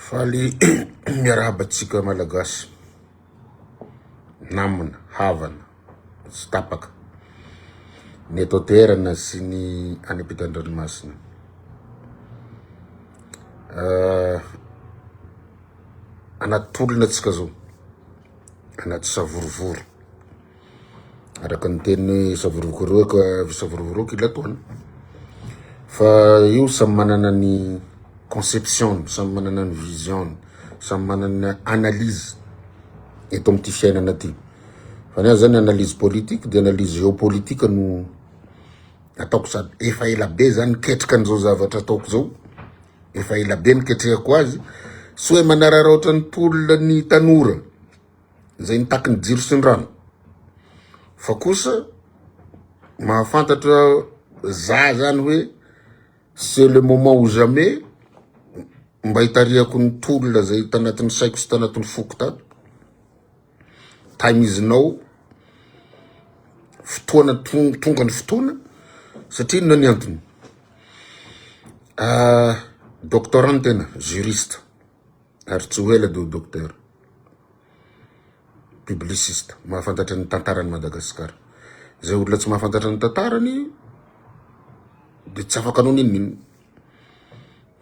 Faly miarahaba antsika Malagasy, namana, havana, tsy tapaka, ny eto an-toerana sy ny any ampitan-dranomasina. Anaty tolona antsika zao, anaty savorovoro. Araka ny teny hoe savorovoroka savorovoroka ilatoana. Fa io samy manana ny conception-ny, samy manana ny vision-ny, samy manana ny analyse eto amin'ity fiainana ity. Fa ny ahy zany analyse politique de analyse géopolitique no ataoko sady efa ela be zany niketrika an'izao zavatra ataoko zao, efa ela be niketrehako azy, tsy hoe manararaotra ny tolona ny tanora. izay mitaky ny jiro sy ny rano fa kosa mahafantatra za zany hoe c'est le moment ou jamais mba hitarihako ny tolona zay tanatin'ny saiko sy tanatin'ny foko tato. Time is now, fotoana tonga ny fotoana satria inona ny antony? Doctorat ny tena, juriste. Ary tsy ho ela dia ho docteur. Publiciste, mahafantatra ny tantaran'i Madagasikara. Izay olona tsy mahafantatra ny tantarany dia tsy afaka hanao n'inon'inona.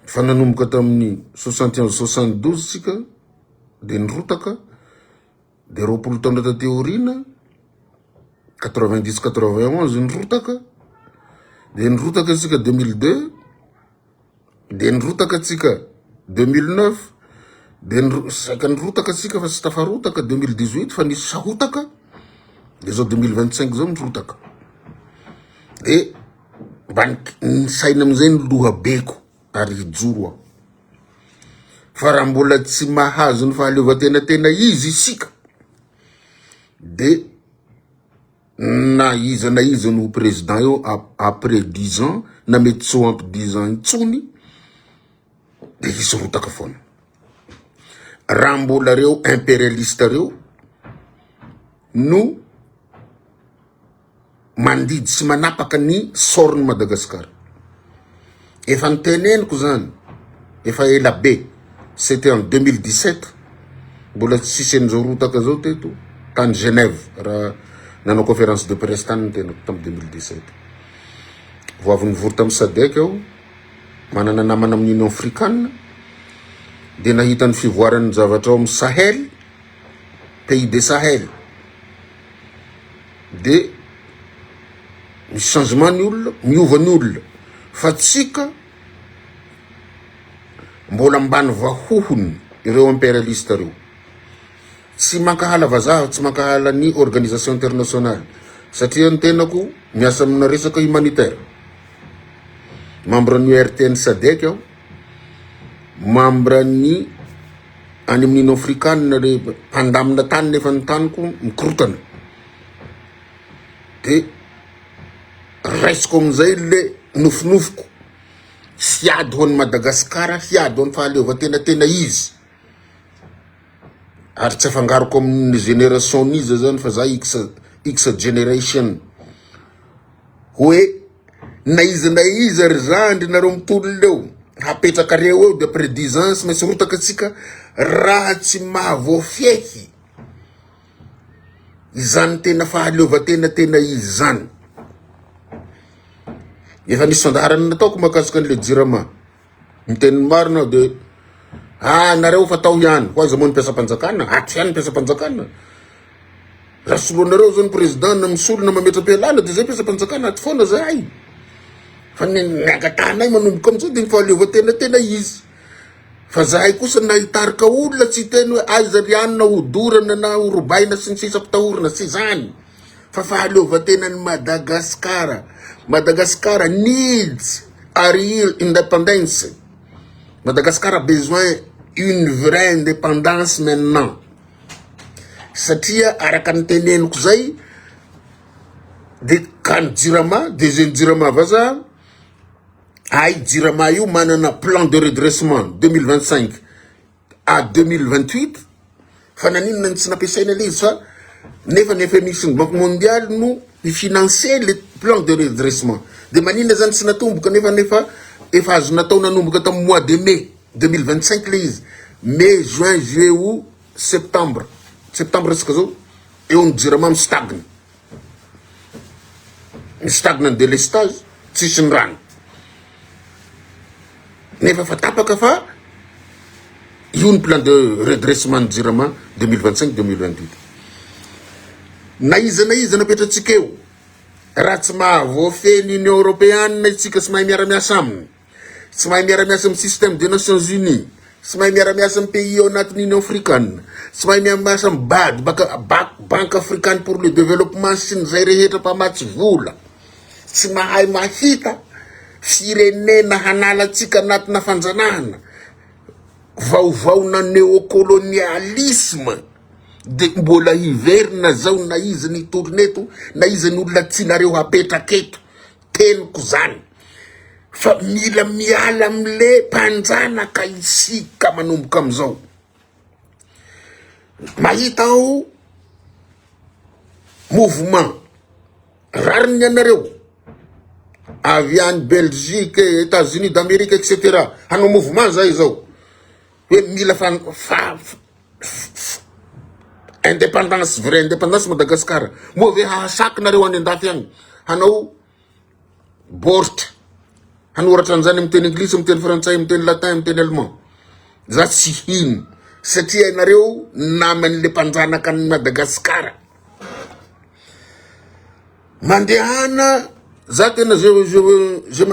Fa nanomboka tamin'ny 71 72 tsika dia nirotaka, dia 20 taona taty aoriana 90 91 nirotaka, dia nirotaka tsika 2002. De nirotaka atsika 2009, de niro- saika nirotaka atsika fa tsy tafarotaka 2018 fa nisy sahotaka, de zao 2025 zao nirotaka. De mba nisaina amizay ny lohabeko ary hijoro aho. Fa raha mbola tsy mahazo ny fahaleovantena tena izy isika, de Na iza na iza no ho président eo après dix ans na mety tsy ho ampy dix ans intsony de hisy rotaka foana. Raha mbola reo imperialiste reo no mandidy sy manapaka ny sort-n'i Madagascar. Efa niteneniko zany efa ela be, c'était en 2017, mbola tsisy an'izao rotaka zao teto, tany Genève raha nanao conférence de presse tany ny tenako tam 2017. Vao avy nivory tam Sadec aho, manana namana amin'ny Union Africaine, de nahita ny fivoaran'ny zavatra ao amin'ny Sahel, pays des Sahel, de Misy changement ny olona, miova ny olona fa tsika mbola ambany vahohony ireo imperialiste reo. Tsy mankahala vazaha, tsy mankahala ny organisation internationale satria ny tenako miasa amina resaka humanitaire. Membre ny URTN SADC aho, membre ny any amin'ny Union Africaine le mpandamina tany nefa ny taniko mikorotana. De raisiko amin'izay le nofinofiko, hiady ho an'i Madagasikara, hiady ho an'ny fahaleovantena tena izy, ary tsy afangaroko amin'ny génération n'iza zany fa za X, X generation, hoe na iza na iza ry zandry nareo mitolona eo, hapetrakareo eo de après dix ans tsy maintsy rotaka tsika raha tsy mahavoafehy. Izany tena fahaleovantena tena izy izany. Efa nisy fandaharana nataoko mahakasika an'le jirama. Ny teny marina de ah nareo fa tao ihany, ho aiza moa ny mpiasam-panjakana? Ato ihany ny mpiasam-panjakana. Raha soloanareo zao ny président na misolo na mametra-pialana de zay mpiasam-panjakana ato foana zahay. Fa ny ny angatahanay manomboka amizao de ny fahaleovantena tena izy. Fa zahay kosa na hitarika olona tsy hiteny hoe aiza ry anona ho dorana na ho robaina sy ny sisa ampitahorina, tsy izany fa fahaleovantenan'i Madagascar. Madagascar needs a real independence. Madagascar a besoin une vraie independance maintenant. Satria araka ny teneniko zay de ka ny jirama, DG ny jirama vazaha, Hay jirama io manana plan de redressement 2025 à 2028 fa naninona no tsy nampiasaina le izy fa nefa ny FMI sy ny banque mondiale no hi-financer le plan de redressement de maninona zany tsy natomboka nefa nefa efa azo natao nanomboka tamin'ny mois de mai 2025 le izy. Mai, juin, juillet, août, septembre, septembre tsika zao, eo ny jirama mi-stagne, mi-stagne ny délestage, tsisy ny rano, nefa efa tapaka fa io ny plan de redressement ny jirama 2025 2028. Na iza na iza napetratsika eo, raha tsy mahavoafehy ny Union Europeana isika tsy mahay miara-miasa aminy, Tsy mahay miara-miasa amin'ny système des Nations Unies, tsy mahay miara-miasa amin'ny pays ao anatin'ny Union Africaine, tsy mahay miara-miasa amin'ny BAD, Banque Africaine pour le Développement sy ny izay rehetra mpamatsy vola. Tsy mahay mahita firenena hanala antsika anatina fanjanahana vaovao na néocolonialisme de mbola hiverina zao na iza ny hitorina eto na iza ny olona tianareo hapetraka eto. Teniko zany fa mila miala amle mpanjanaka isika manomboka amizao. Mahita aho mouvement rariny ny anareo avy any Belgique, Etats-Unis d'Amérique etc. Hanao mouvement zay zao hoe mila fa indépendance vraie indépendance Madagascar. Moa ve hahasaky nareo any andafy agny hanao baoritra hanoratra an'izany amin'ny teny anglisy, amin'ny teny frantsay, amin'ny teny latin, amin'ny teny allemand? Za tsy hino satria ianareo naman'le mpanjanaka an'i Madagasikara. Mandehana za tena je je je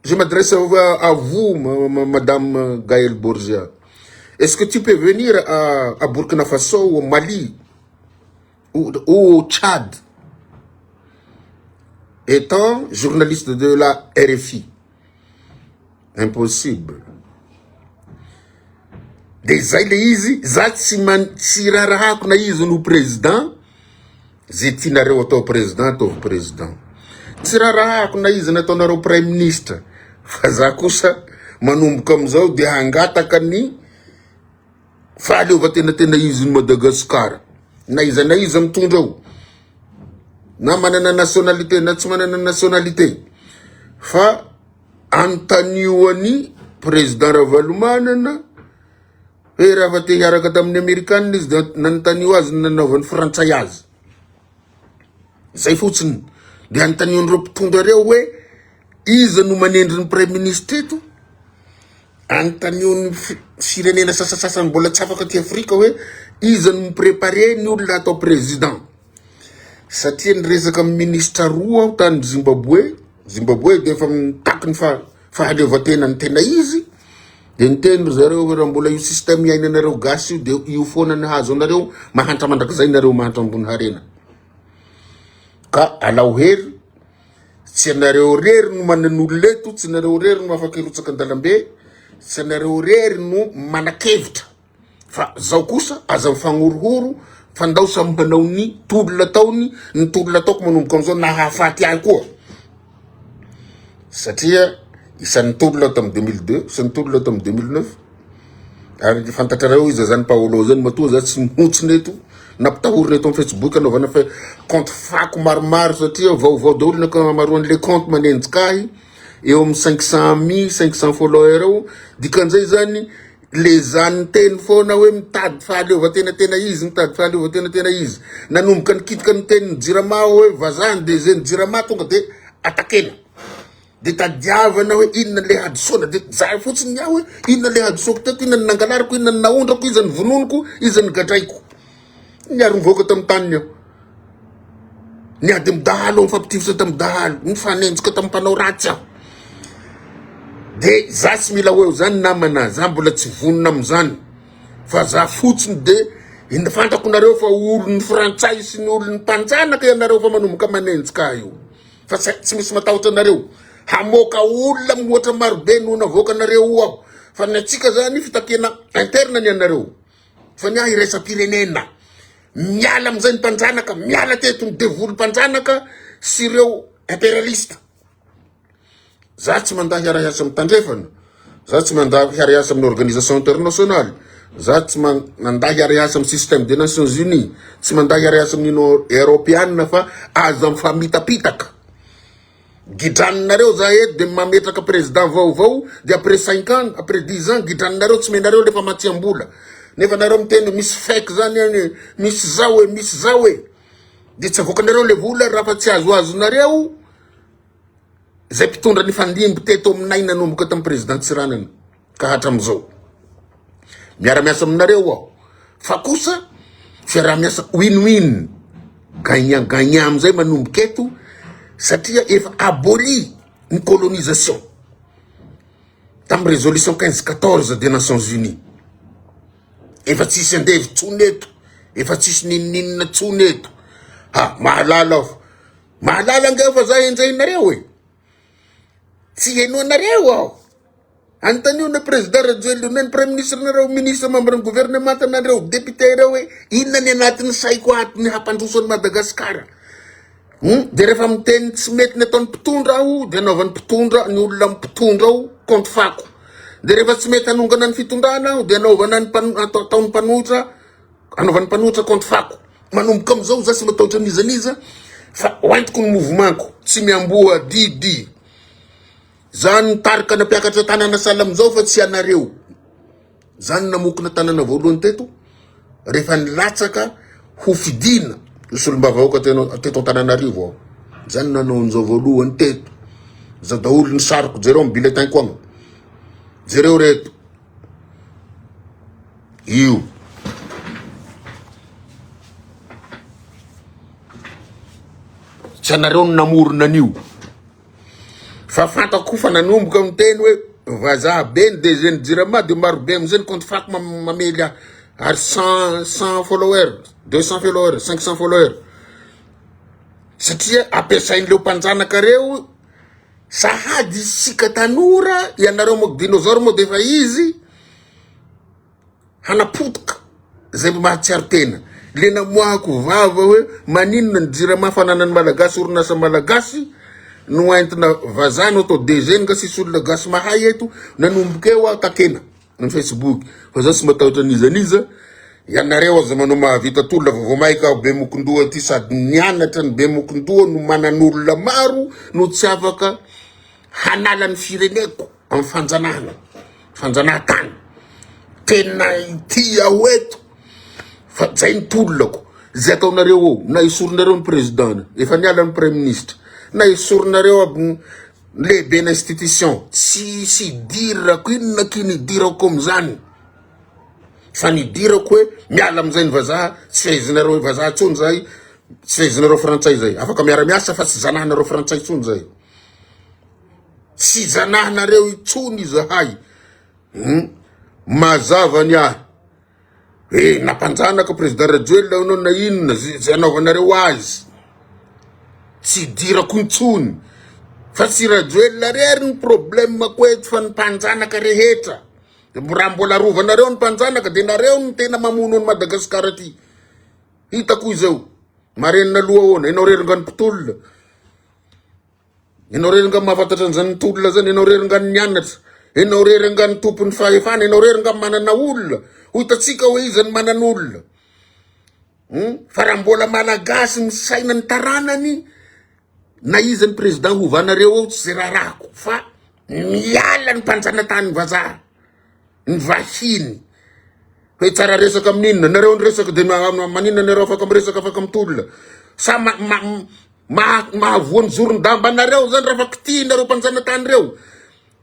Je m'adresse à vous, Madame Gaëlle Borgia. Est-ce que tu peux venir à, à Burkina Faso ou au Mali ou, ou au Tchad étant journaliste de la RFI? Impossible. De zay le izy, za tsy man, tsy raharahako na izy no président, Ze tianareo atao président ataovy président. Tsy rarahako na iza nataonareo praiminisitra fa za kosa manomboka amizao de hangataka ny fahaleovantena tena izy ny Madagascar. Na iza na iza mitondra eo. Na manana nationalité na tsy manana nationalité. Fa anontanio an'i président Ravalomanana Hoe raha te hiaraka tamin'ny Amerikanina izy dia nanontanio azy ny nanaovan'ny Frantsay azy. Zay fotsiny. Dia anontanio an'ireo mpitondra ireo hoe iza no manendry ny praiminisitra eto? Anontanio ny firenena sasasasany mbola tsy afaka aty Afrika hoe iza no mi-préparer ny olona atao président. Satria niresaka amin'ny minisitra roa aho tany Zimbabwe, Zimbabwe dia efa mitaky ny fahaleovantena ny tena izy, dia niteny ry zareo hoe raha mbola io système iainanareo gasy io dia io foana ny hahazo anareo, mahantra mandrakizay nareo mahantra ambony harena. Ka alao hery, tsy anareo rery no manan'olona eto, tsy anareo rery no afaka hirotsaka an-dalambe, tsy anareo rery no manan-kevitra. Fa zao kosa aza mifagnorohoro fa ndao samy hanao ny tolona ataony, ny tolona ataoko manomboka amizao na hahafaty ahy koa. Satria isan'ny tolona tamin'ny 2002, isan'ny tolona tamin'ny 2009. Ary fantatrareo iza zany Paolo zany matoa za tsy mihontsina eto, nampitahorina eto amin'ny Facebook anaovana fa compte fako maromaro satria vaovao daholo ny ankamaroan'le compte manenjika ahy eo amin'ny 500 mille, 500 followers eo. Dikan'izay zany Le za niteny foana hoe mitady fahaleovantena tena izy, mitady fahaleovantena tena izy. Nanomboka nikitika ny tenin'ny jirama aho hoe vazaha ny DG ny jirama tonga de atakena. De tadiavana hoe inona le hadisoana de za fotsiny ny ahy hoe inona le hadisoako teto, inona ny nangalariko, inona ny naondrako, iza ny vononiko, iza ny gadraiko. Niaro ny vahoaka tamin'ny taniny aho. Niady amin'ny dahalo aho, nifampitifitra tamin'ny dahalo, nifanenjika tamin'ny mpanao ratsy aho. De za tsy mila ho eo zany namana, za mbola tsy vonona amin'izany. Fa za fotsiny de in- fantako nareo fa olon'ny frantsay sy ny olon'ny mpanjanaka ianareo fa manomboka manenjika ahy io. Fa tsy tsy misy matahotra anareo. Hamoaka olona mihoatra marobe noho navoakanareo io aho. Fa ny antsika zany fitakiana interne ny anareo. Fa ny ahy iraisam-pirenena. Miala amin'izay ny mpanjanaka, miala teto ny devoly mpanjanaka sy ireo imperialista. Za tsy mandà hiara-hiasa amin'ny tandrefana, za tsy mandà hiara-hiasa amin'ny organisation internationale, za tsy mandà hiara-hiasa amin'ny système des Nations Unies, tsy mandà hiara-hiasa amin'ny Union Europeana fa aza mifamitapitaka. Gidraninareo za eto de mametraka président vaovao de après 5 ans, après 10 ans gidraninareo tsy menareo le famatsiam-bola. Nefa nareo miteny misy fake zany any, misy zao e, misy zao e. De tsy avoakanareo le vola raha fa tsy azoazonareo zay mpitondra nifandimby teto aminay nanomboka tamin'ny président Tsiranana ka hatramizao. Miara-miasa aminareo aho fa kosa fiaraha-miasa win-win, gagnant-gagnant amizay manomboka eto satria efa aboli ny colonisation tamin'ny résolution 15 14 des Nations Unies. Efa tsisy andevo tsony eto, efa tsisy ninoninona tsony eto. Ha, mahalala aho. Mahalala ange fa za enjehinareo e. Tsy henoanareo aho. Anontanio ny président Rajoelina, na ny premier ministre nareo, ministre membre ny gouvernement nareo, député reo hoe inona ny anatin'ny saiko ato ny hampandroso an'i Madagasikara. De rehefa miteny tsy mety ny ataon'ny mpitondra aho, de anaovan'ny mpitondra ny olona mpitondra ao compte fako. De rehefa tsy mety hanongana ny fitondrana aho, de anaovana ny ataon'ny mpanohitra, anaovan'ny mpanohitra compte fako. Manomboka amizao za tsy matahotra n'iza n'iza fa hoentiko ny mouvement-ko, tsy miamboha didy. Za nitarika nampiakatra tanana sahala amizao fa tsy anareo. Za no namokona tanana voalohany teto rehefa nilatsaka ho fidina ho solombavambahoaka teto Antananarivo aho. Za no nanao an'izao voalohany teto. Za daholo ny sariko, jereo amin'ny bulletin-ko agny. Jereo reto. Io. Tsy anareo no namorona an'io. Fa fantako koa fa nanomboka miteny hoe vazaha be ny DG ny Jirama de maro be amizay ny compte fako mamely ahy ary 100 follower, 200 follower, 500 follower. Satria ampiasain'ireo mpanjanaka reo sahady isika tanora, ianareo moa dinosaure moa de efa izy hanapotika zay mba mahatsiaro tena. Le namoahako vava hoe maninona ny jirama fananan'ny malagasy orinasa malagasy no entina vazaha no atao DG nga sisy olona gasy mahay eto. Nanomboka eo aho takena ny Facebook fa za tsy matahotra n'iza n'iza. Ianareo aza manao mahavita tolona fa vao maika aho be mokondoha ty sady nianatra ny be mokondoha no manan'olona maro no tsy afaka hanala ny fireneko amin'ny fanjanahana, fanjanahantany. Tena ity aho eto fa zay ny tolonako. Zay ataonareo eo, na esorinareo ny président, efa niala ny premier ministre, na esorinareo aby ny lehiben'ny institution, tsisy idirako, inona ki ny idirako amizany? Fa ny idirako hoe miala amizay ny vazaha, tsy fehezinareo vazaha tsony zay, tsy fehezinareo frantsay zay, afaka miara-miasa fa tsy zanahanareo frantsay tsony zay. Tsy zanahanareo intsony izahay. Mazava ny ahy. Eh, nampanjanaka président Rajoelina anao na inona zay anaovanareo azy. Tsy idirako intsony. Fa tsy Rajoelina rery ny problème ko eto fa ny mpanjanaka rehetra. Raha mbola arovanareo ny mpanjanaka de nareo no tena mamono an'i Madagasikara ty. Hitako izao. Marenina aloha ahoana? Ianao rery nga ny mpitolona. Ianao rery nga mahafantatra an'izany tolona zany, ianao rery nga nianatra, ianao rery nga ny tompon'ny fahefana, ianao rery nga manana olona. Ho hitantsika hoe iza ny manana olona. Fa raha mbola malagasy misaina ny taranany, na iza ny président hovanareo ao tsy raharahako fa miala ny mpanjanatany vazaha, ny vahiny. Hoe tsara resaka amin'inona? Nareo niresaka de maninona nareo afaka miresaka afaka mitolona? Sa mahavoa ny zoron-dambanareo zany raha fa kitihinareo mpanjanatany reo?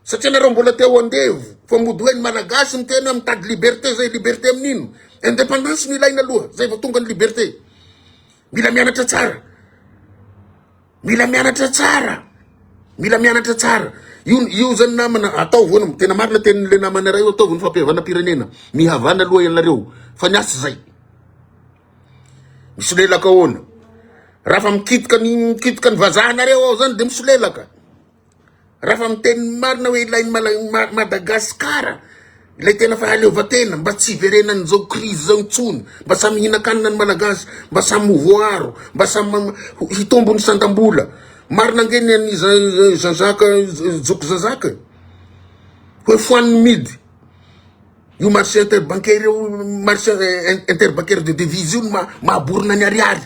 Satria nareo mbola te ho andevo fa mody hoe ny malagasy miteny hoe mitady liberté zay, liberté amin'ino? Indépendance no ilaina aloha zay vao tonga ny liberté. Mila mianatra tsara. Mila mianatra tsara. Mila mianatra tsara. Io io zany namana ataovy hono tena marina tenin'le namana iray io ataovy ny fampihavanam-pirenena. Mihavana aloha ianareo fa ny asa zay. Misolelaka ahoana? Raha fa mikitika ny mikitika ny vazaha nareo ao zany de misolelaka. Raha fa miteny ny marina hoe ilain'i Madagasikara ilay tena fahaleovantena mba tsy hiverenan'izao crise zao intsony, mba samy hihinan-kanina ny Malagasy, mba samy ho voaaro, mba samy hitombo ny sandam-bola. Marina ange ny an'i Jean Jacques Joko Jean Jacques e. Hoe foaniny midy io marché interbancaire io, marché interbancaire de devise io no mahaborona ny ariary.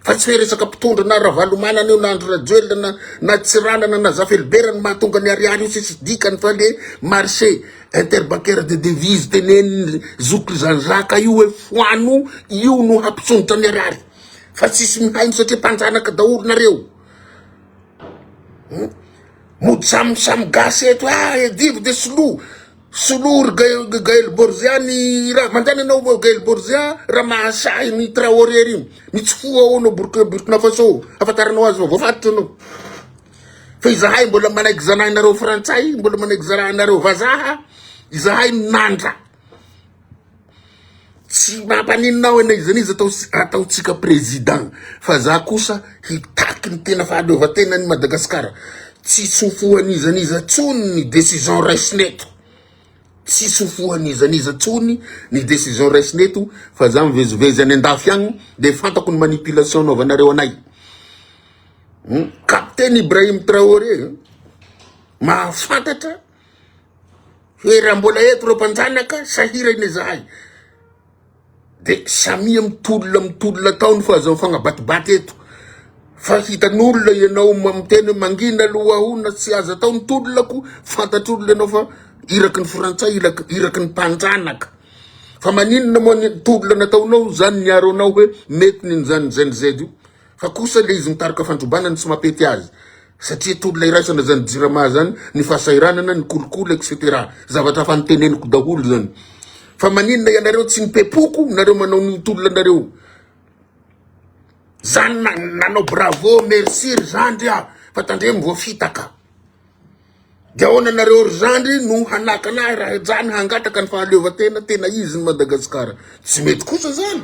Fa tsy hoe resaka mpitondra na Ravalomanana io na Andry Rajoelina na na Tsiranana na Zafy Albert no mahatonga ny ariary io tsisy dikany fa le marché interbancaire de devise tenenin'i zoky Jean Jacques io hoe foano io no hampisondrotra ny ariary fa tsisy mihaino satria mpanjanaka daholo nareo. Hmm? Mody samy samy gasy eto ah edivo de soloa soloa ry Gaël Gaël Borzia ny raha mandany anao Gaël Borzia raha mahasahy ny Traoré ry mitsofoha ao anao Burkina Burkina Faso afantaranao azy fa voafatitra anao fa izahay mbola manaiky zanahinareo frantsay mbola manaiky zanahinareo vazaha izahay nandra Tsy mampaninona aho na iza n'iza atao ataontsika président fa za kosa hitaky ny tena fahaleovantenan'i Madagasikara. Tsy tsofohan'iza n'iza tsony ny décision raisina eto. Tsy tsofohan'iza n'iza tsony ny décision raisina eto fa za mivezivezy any andafy agny de fantako ny manipulation anaovanareo anay. Hmm? Capitaine Ibrahim Traoré mahafantatra Hoe raha mbola eto ireo mpanjanaka, sahirana izahay. De samia mitolona mitolona ataony fa aza mifagnabatibaty eto. Fa hitan'olona ianao miteny hoe mangina aloha ahona tsy azo atao ny tolonako, fantatr'olona ianao fa iraky ny frantsay, iraky iraky ny mpanjanaka. Fa maninona moa ny tolona nataonao zany niaro anao hoe mety ny zany Gen Z io. Fa kosa le izy mitarika fandrobana no tsy mampety azy. Satria tolona iraisana zany jirama zany, ny fahasahiranana, ny kolikoly etc. Zavatra efa noteneniko daholo zany. Fa maninona ianareo tsy mipepoko nareo manao ny tolona nareo. Zany nanao bravo merci ry zandry ah fa tandremo voafitaka. De ahoana nareo ry zandry no hanakana ahy raha zany hangataka ny fahaleovantena tena izy ny Madagasikara. Tsy mety kosa zany.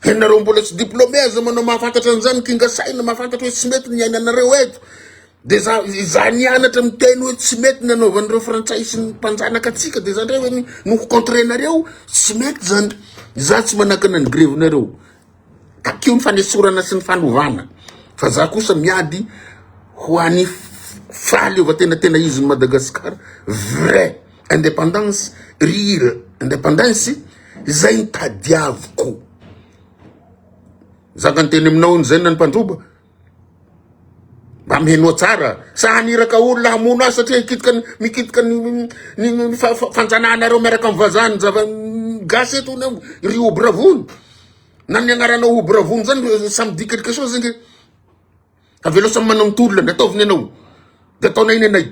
Ianareo mbola tsy diplômé aza manao mahafantatra an'izany kinga saina mahafantatra hoe tsy mety ny iainanareo eto. De za za nianatra miteny hoe tsy mety ny anaovan'ireo frantsay sy ny mpanjanaka antsika de za ndray hoe no ho contre-nareo tsy mety zany. Za tsy manakana ny grevy-nareo. Takio ny fanesorana sy ny fanovana fa za kosa miady ho an'ny fahaleovantena tena izy ny Madagascar vrai indépendance real indépendance izay ny tadiaviko. Za ka niteny aminao ny zay na ny mpandroba mba mihenoa tsara sa haniraka olona hamono azy satria hikitika ny mikitika ny ny fanjanahanareo miaraka amin'ny vazaha ny zava gasy eto ry obravony Na ny agnaranao ho bravo zany ça me dit quelque chose nge. Avelao samy manao ny tolona, ataovy ny anao. De ataonay ny anay.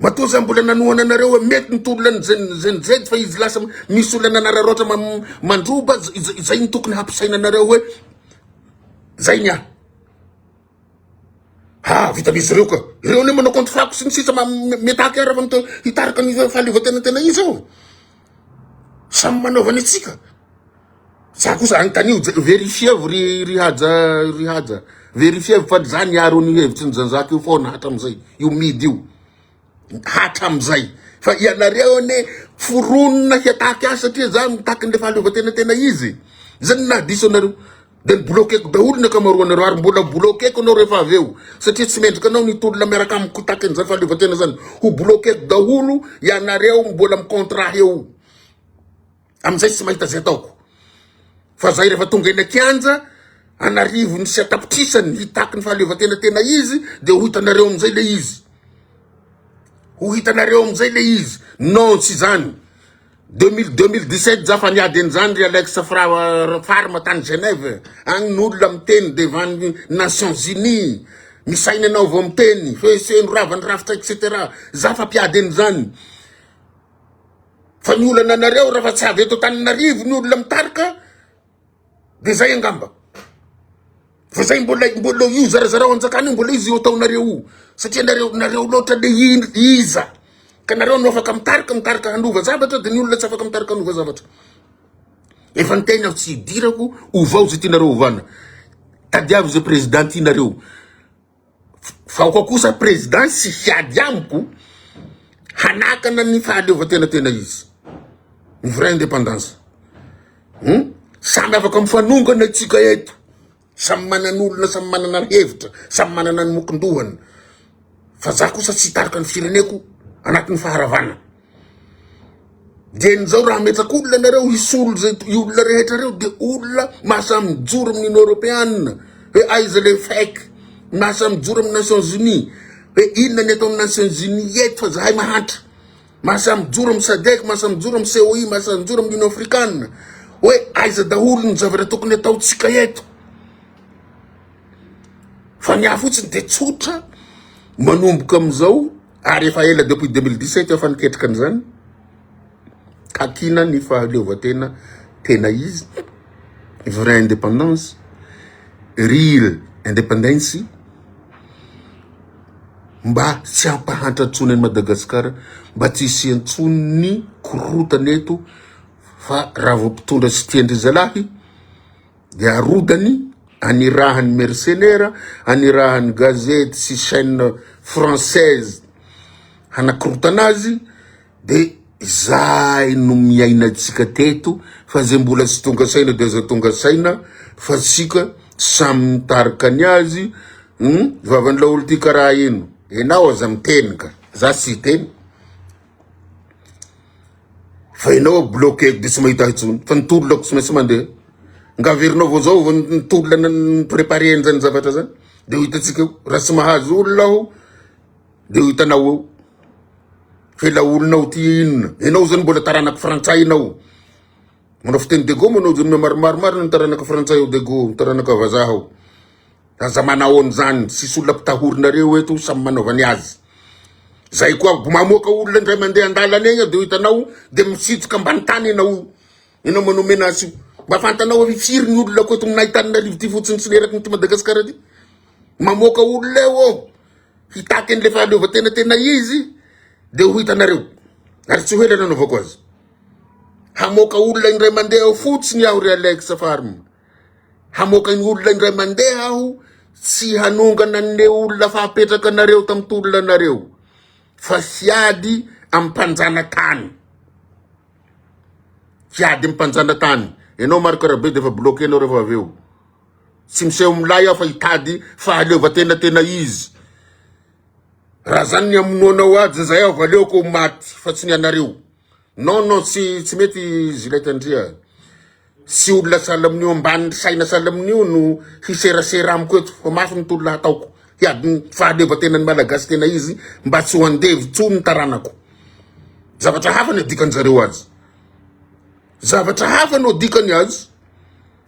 Matoa za mbola nanohana anareo hoe mety ny tolona ny Gen Z fa izy lasa misy olona nanararaotra mandroba zay ny tokony hampisaina anareo hoe zay ny ahy. Ha, vitan'izy ireo ka. Ireo anie manao compte fako sy ny sisa mitaky ara fa hitarika ny fahaleovantena tena izy eo. Samy manaovana antsika. Za kosa anontanio, verifievo ry ry haja ry haja. Verifievo fa za niaro an'io hevitry ny Jean-Jacques io foana hatram'izay, io midy io. Hatram'izay. Fa ianareo anie foronina hiataky ahy satria za mitaky an'le fahaleovantena tena izy. Zay no nahadiso anareo. De ni-bloquer-ko daholo ny ankamaroanareo ary mbola bloquer-ko anao rehefa avy eo satria tsy mendrika anao ny hitolona miaraka amiko hitaky an'izany fahaleovantena zany. Ho bloquer-ko daholo ianareo mbola mi-contre ahy eo. Amin'izay tsy mahita izay ataoko. Fa zay rehefa tonga eny an-kianja an'arivony sy an-tapitrisany hitaky ny fahaleovantena tena izy de ho hitanareo amin'izay le izy. Ho hitanareo amin'izay le izy. Non, tsy izany. 2017 za fa niady an'izany ry Alex Farm tany Genève agny ny olona miteny devant ny Nations Unies misaina anao vao miteny hoe seno rava ny rafitra etc za fa mpiady an'izany fa ny olana anareo raha fa tsy avy eto Antananarivo ny olona mitarika de zay angamba fa zay mbola mbola io zarazarao anjakana io mbola izy io ataonareo io satria nareo nareo loatra le iza ka nareo no afaka mitarika mitarika hanova zavatra de ny olona tsy afaka mitarika hanova zavatra efa niteny aho tsy hidirako ovao zay tianareo ovana tadiavo zay président tianareo Fa aoka kosa président tsy hiady amiko hanakana ny fahaleovantena tena izy. Ny vraie indépendance. Hmm? Samy afaka mifanongana antsika eto. Samy manan'olona, samy manana hevitra, samy manana ny mokondohany. Fa za kosa tsy hitarika ny fireneko anatin'ny faharavana. Dieny zao raha ametraka olona nareo hisolo zay olona rehetra reo de olona mahasahy mijoro amin'ny Union Europeana hoe aiza le FEC, mahasahy mijoro amin'ny Nations Unies hoe inona ny ataon'ny Nations Unies eto fa zahay mahantra, mahasahy mijoro amin'ny SADC, mahasahy mijoro amin'ny COI, mahasahy mijoro amin'ny Union Africana hoe aiza daholo ny zavatra tokony ataontsika eto. Fa ny ahy fotsiny de tsotra manomboka amin'izao ary efa ela depuis 2017 efa niketrika an'izany takina ny fahaleovantena tena izy vraie indépendance real independence mba tsy hampahantra intsony an'i Madagasikara mba tsy hisian-tsony ny korotana eto fa raha vao mpitondra tsy tian-dry zalahy Dia arodany, anirahany mercenaires, anirahany gazety sy chaîne française hanakorotana azy, de izay no miaina antsika teto fa zay mbola tsy tonga saina de aza tonga saina fa tsika samy mitarika ny azy, hum, vavan'ny laolo ty karaha ino, enao aza miteny ka, za tsy hiteny. Fa enao bloqué de tsy mahita ahy intsony fa ny tolona ko tsy maintsy mandeha. Nga averinao vao zao vao ny tolona ny préparer an'izany zavatra zany de ho hitantsika eo. Raha tsy mahazo olona aho de ho hitanao eo. Fa ilay olonao ty inona? Enao zany mbola taranaka frantsay enao. Manao fiteny dego manao zany maromaro marina ny taranaka frantsay ao dego, taranaka vazaha ao. Aza manao an'izany, tsisy olona mpitahorinareo eto, samy manaova ny azy. Zay koa mamoaka olona indray mandeha andalana egny de ho hitanao de misitrika ambany tany enao, enao manao menace io. Mba fantanao hoe firy ny olona ko eto aminay Antananarivo ty fotsiny sy ny eraky ny Madagasikara ty. Mamoaka olona eo ô, hitaky an'le fahaleovantena tena izy de ho hitanareo. Ary tsy ho ela nanaovako azy. Hamoaka olona indray mandeha eo fotsiny aho ry Alex Farm. Hamoaka ny olona indray mandeha aho, tsy hanongana an'le olona fa apetraka anareo tamin'ny tolona anareo, fa hiady amin'ny mpanjanatany. Hiady amin'ny mpanjanatany. Ianao Marc Rabe dia efa bloqué anao rehefa avy eo. Tsy miseho milay aho fa hitady fahaleovantena tena izy. Raha zany ny hamonoanao azy zay aho aleoko ho maty fa tsy ny anareo. Non non tsy tsy mety Gillette Andria. Tsy olona sahala amin'io ambany saina sahala amin'io no hiserasera amiko eto fa mafy ny tolona hataoko hiady ny fahaleovantenan'ny Malagasy tena izy mba tsy ho andevo tsony ny taranako. Zavatra hafa ny adikan-jareo azy. Zavatra hafa no adikany azy.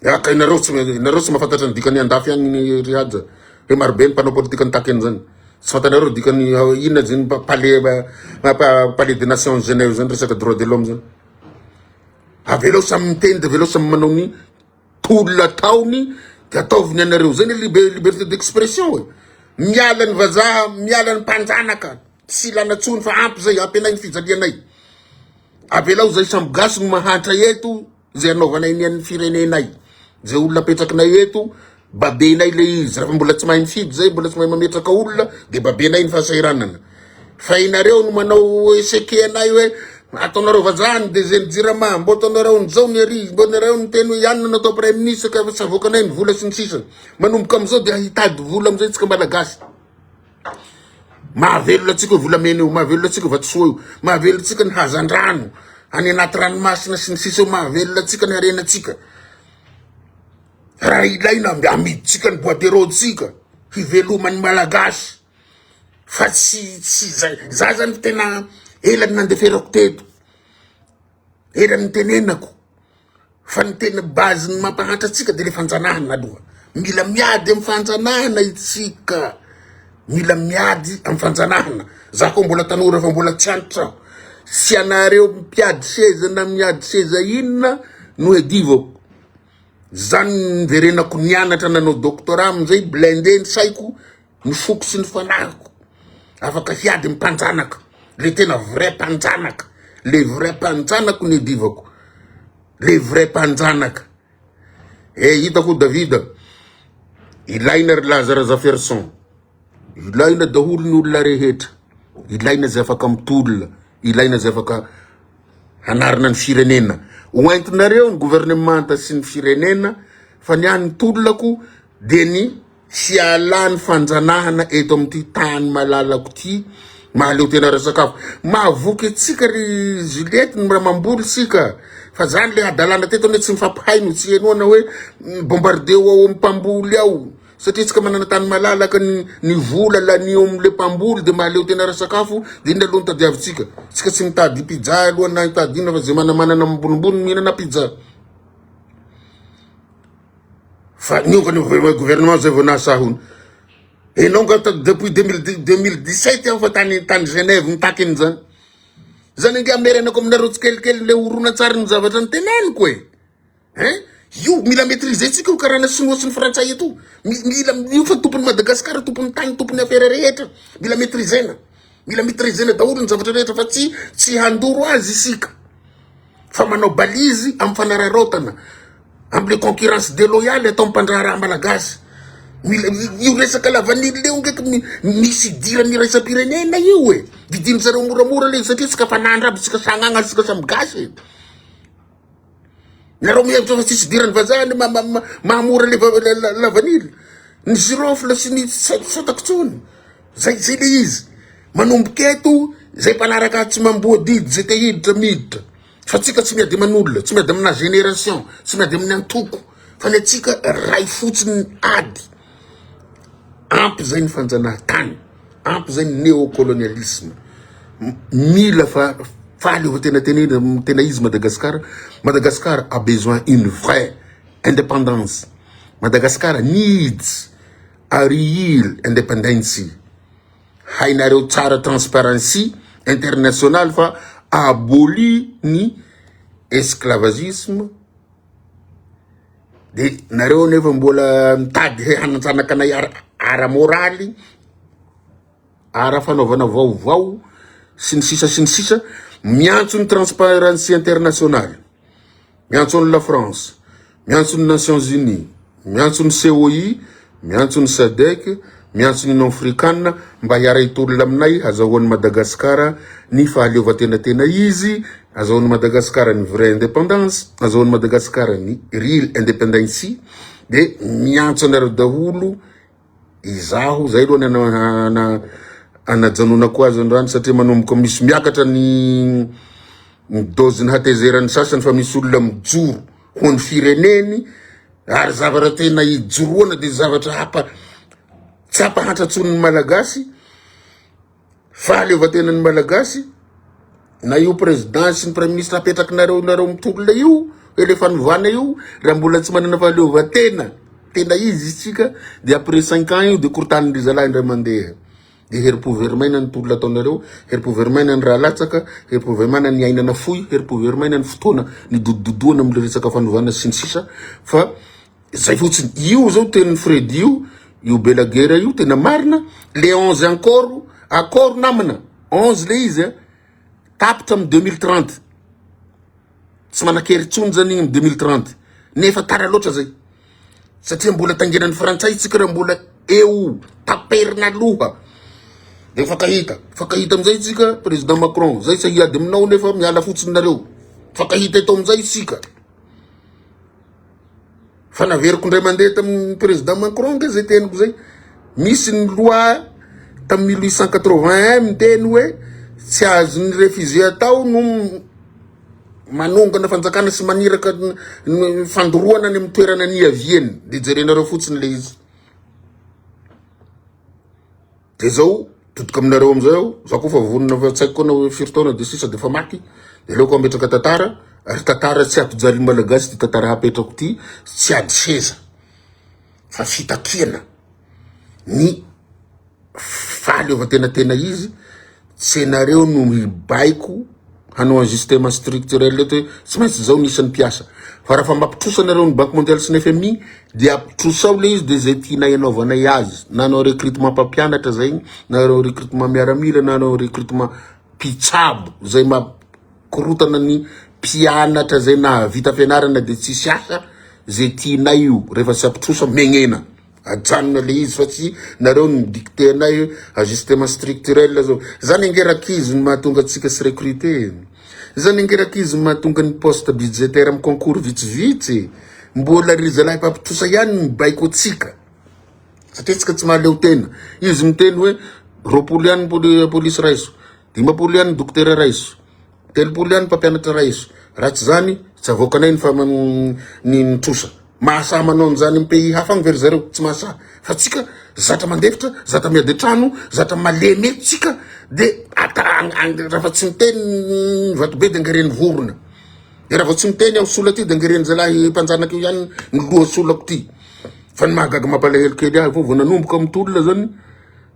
Ya ka ianareo tsy ianareo tsy mahafantatra ny dikany andafy agny ny ry Haja. Hoe marobe ny mpanao politika nitaky an'izany. Tsy fantanareo dikany inona zany palais palais des nations Genève zany resaka droit de l'homme zany. Avelao samy miteny de avelao samy manao ny tolona ataony de ataovy ny anareo. Zay ny liberté d'expression e. Miala ny vazaha, miala ny mpanjanaka. Tsy ilana tsony fa ampy zay, ampy anay ny fijalianay. Avelao zay samy gasy no mahantra eto. Izay anaovanay ny an'ny firenenay, izay olona apetrakinay eto, babenay le izy, raha mbola tsy mahay mifidy zay, mbola tsy mahay mametraka olona, de babenay ny fahasahiranana. Fa inareo no manao échec anay hoe ataonareo vazaha ny DG ny Jirama, mbo ataonareo an'izao ny ary, mbo nareo niteny hoe ianona no atao prime ministre ka tsy avoakanay ny vola sy ny sisa. Manomboka amizao dia hitady vola amizay tsika malagasy. Mahavelona antsika io volamena io, mahavelona antsika io vatosoa io, mahavelona antsika ny hazandrano any anaty ranomasina sy ny sisa io, mahavelona antsika ny harenantsika. Raha ilaina amidintsika ny bois de rose-tsika hiveloman'ny Malagasy fa tsy tsy zay. Za zany tena ela ny nandeferako teto, ela ny nitenenako. Fa ny tena base ny mampahantra antsika de le fanjanahana aloha. Mila miady amin'ny fanjanahana itsika. Mila miady amin'ny fanjanahana. Za koa mbola tanora fa mbola tsy antitra aho. Tsy anareo mpiady seza na miady seza inona no iadivako. Zany niverenako nianatra nanao doctorat amin'izay blindé ny saiko, ny foko sy ny fanahiko. Afaka hiady ny mpanjanaka. Le tena vrai mpanjanaka. Le vrai mpanjanako no iadivako. Le vrai mpanjanaka. Eh, hitako Davida. Ilaina ry Laza Razafiarison. Ilaina daholo ny olona rehetra. Ilaina izay afaka mitolona. Ilaina izay afaka hanarina ny firenena. Ho entinareo ny gouvernemanta sy ny firenena fa ny ahy ny tolonako dia ny hialan'ny fanjanahana eto amin'ity tany malalako ity. Mahaleo tena ara-tsakafo. Mahavoky antsika ry Juliette ny raha mamboly isika. Fa zany le hadalana teto anie tsy mifampihaino, tsy henoana hoe bombardeo ao amin'ny mpamboly ao. Satria tsika manana tany malalaka ny ny vola lany eo amin'le mpamboly de mahaleo tena ara-sakafo de inona aloha no tadiavintsika? Tsika tsy mitady pizza aloha na hitady inona fa ze manamanana ambonimbony mihinana pizza. Fa niova ny gouvernement zay vao nahasahy hono. Enao nga depuis 2017 aho fa tany tany Genève nitaky an'izany. Zany ange amerenako aminareo tsikelikely le horonantsary ny zavatra noteneniko e. Hein? Io mila maîtriser tsika io karana sinoa sy ny frantsay eto. Mila io fa tompon'i Madagascar, tompon'ny tany, tompon'ny affaire rehetra. Mila maîtriser-na. Mila maîtriser-na daholo ny zavatra rehetra fa tsy tsy handoro azy isika. Fa manao balise amin'ny fanararaotana, amin'ny concurrence déloyale atao amin'ny mpandraharaha malagasy. Mila io resaka lavanila io ngeky misy idirany iraisam-pirenena io e. Didin-dry zareo moramora le izy satria tsika fa nandra aby, tsika sagnagna, tsika samy gasy e. Nareo mihevitra fa tsisy idiran'ny vazaha ny mahamora le lavanila, ny girofle sy ny tsy fantako tsony. Zay zay le izy. Manomboka eto zay mpanaraka tsy mamboa didy zay te hiditra miditra. Fa tsika tsy miady aman'olona, tsy miady amina génération, tsy miady amin'ny antoko. Fa ny antsika ray fotsiny ny ady. Ampy zay ny fanjanahantany, ampy zay ny néocolonialisme. Mila fa fahaleovantena tena tena izy Madagascar. Madagascar a besoin une vraie indépendance. Madagascar needs a real independency. Hainareo tsara Transparency International fa aboli ny esclavagisme de nareo nefa mbola mitady hanantsanaka anay ara-moraly, ara-fanaovana vaovao sy ny sisa sy ny sisa, miantso ny Transparency International, miantso an'i La France, miantso ny Nations Unies, miantso ny COI, miantso ny SADC, miantso ny Union Africana mba hiara-hitolona aminay hazahoan'i Madagasikara ny fahaleovantena tena izy, hazahoan'i Madagasikara ny vraie indépendance, hazahoan'i Madagasikara ny real independency, de miantso anareo daholo Izaho, zay aloha ny anajanonako azy androany satria manomboka misy miakatra ny ny dose-n'ny hatezeran'ny sasany fa misy olona mijoro ho an'ny fireneny ary zavatra tena ijoroana dia zavatra hapa tsy hampahantra tsony ny Malagasy. Fahaleovantenan'ny Malagasy na io président sy ny premier ministre apetrakinareo nareo mitolona io le fanovana io raha mbola tsy manana fahaleovantena tena izy isika de après 5 ans io de korotanin-dry zalahy indray mandeha de herim-po very maina ny tolona ataonareo, herim-po very maina ny raha latsaka, herim-po very maina ny aina nafoy, herim-po very maina ny fotoana nidodododoana amle resaka fanovana sy ny sisa fa Zay fotsiny. Io zao tenin'i Freddy io, io Belagera io tena marina, le 11 encore, accord namana, 11 le izy a, tapitra amin'ny 2030. Tsy manan-kery intsony zany igny amin'ny 2030. Nefa tara loatra zay. Satria mbola tangenan'ny frantsay tsika raha mbola eo, taperina aloha. De mifankahita, mifankahita amizay tsika, président Macron, zay tsy hiady aminao nefa miala fotsiny nareo. Mifankahita eto amizay tsika. Fa naveriko indray mandeha tamin'ny président Macron nge zay teniko zay. Misy ny loi tamin'ny 1881 miteny hoe tsy azon'ny réfugié atao no manongana fanjakana sy maniraka ny fandoroana any amin'ny toerana niaviany. De jerenareo fotsiny le izy. De zao todika aminareo amizay aho, za koa fa vonona fa tsy haiko koa na hoe firy taona de sisa de fa maty, de aleoko hametraka tantara, ary tantara tsy hampijaly ny malagasy ty tantara hapetrako ty, tsy ady seza fa fitakiana ny fahaleovantena tena izy, Tsy enareo no hibaiko hanao ajustement structurel eto hoe tsy maintsy zao ny isan'ny mpiasa. Fa raha fa mampitrosa anareo ny Banque mondiale sy ny FMI dia ampitrosao le izy dia zay tianay anaovanay azy. Na hanao recrutement mpampianatra zay, na hanao recrutement miaramila, na hanao recrutement mpitsabo zay mampikorotana ny mpianatra zay nahavita fianarana dia tsisy asa, zay tianay io. Rehefa tsy ampitrosa megnena. Ajanona le izy fa tsy nareo no mi-dicter anay hoe ajustement structurel zao. Zany ange rankizy no mahatonga antsika tsy recruter e. Zany ange rankizy no mahatonga ny poste budgétaire amin'ny concours vitsivitsy e. Mbola ry zalahy mpampitrosa ihany no mibaiko antsika. Satria tsika tsy mahaleo tena. Izy miteny hoe. 20 ihany ny polisy raiso, 50 ihany ny dokotera raiso, 30 ihany ny mpampianatra raiso. Raha tsy izany, tsy avoakanay ny ny trosa. Mahasahy manao an'izany amin'ny pays hafa agny ve ry zareo? Tsy mahasahy. Fa tsika zatra mandefitra, zatra miady an-trano, zatra malemy eto tsika, de ata raha fa tsy miteny ny vatobe de angereny vorona. De raha vao tsy miteny aho sola ty de angereny zalahy mpanjanaka io ihany ny loha solako ty. Fa ny mahagaga mampalahelo kely ahy vao vao nanomboka mitolona zany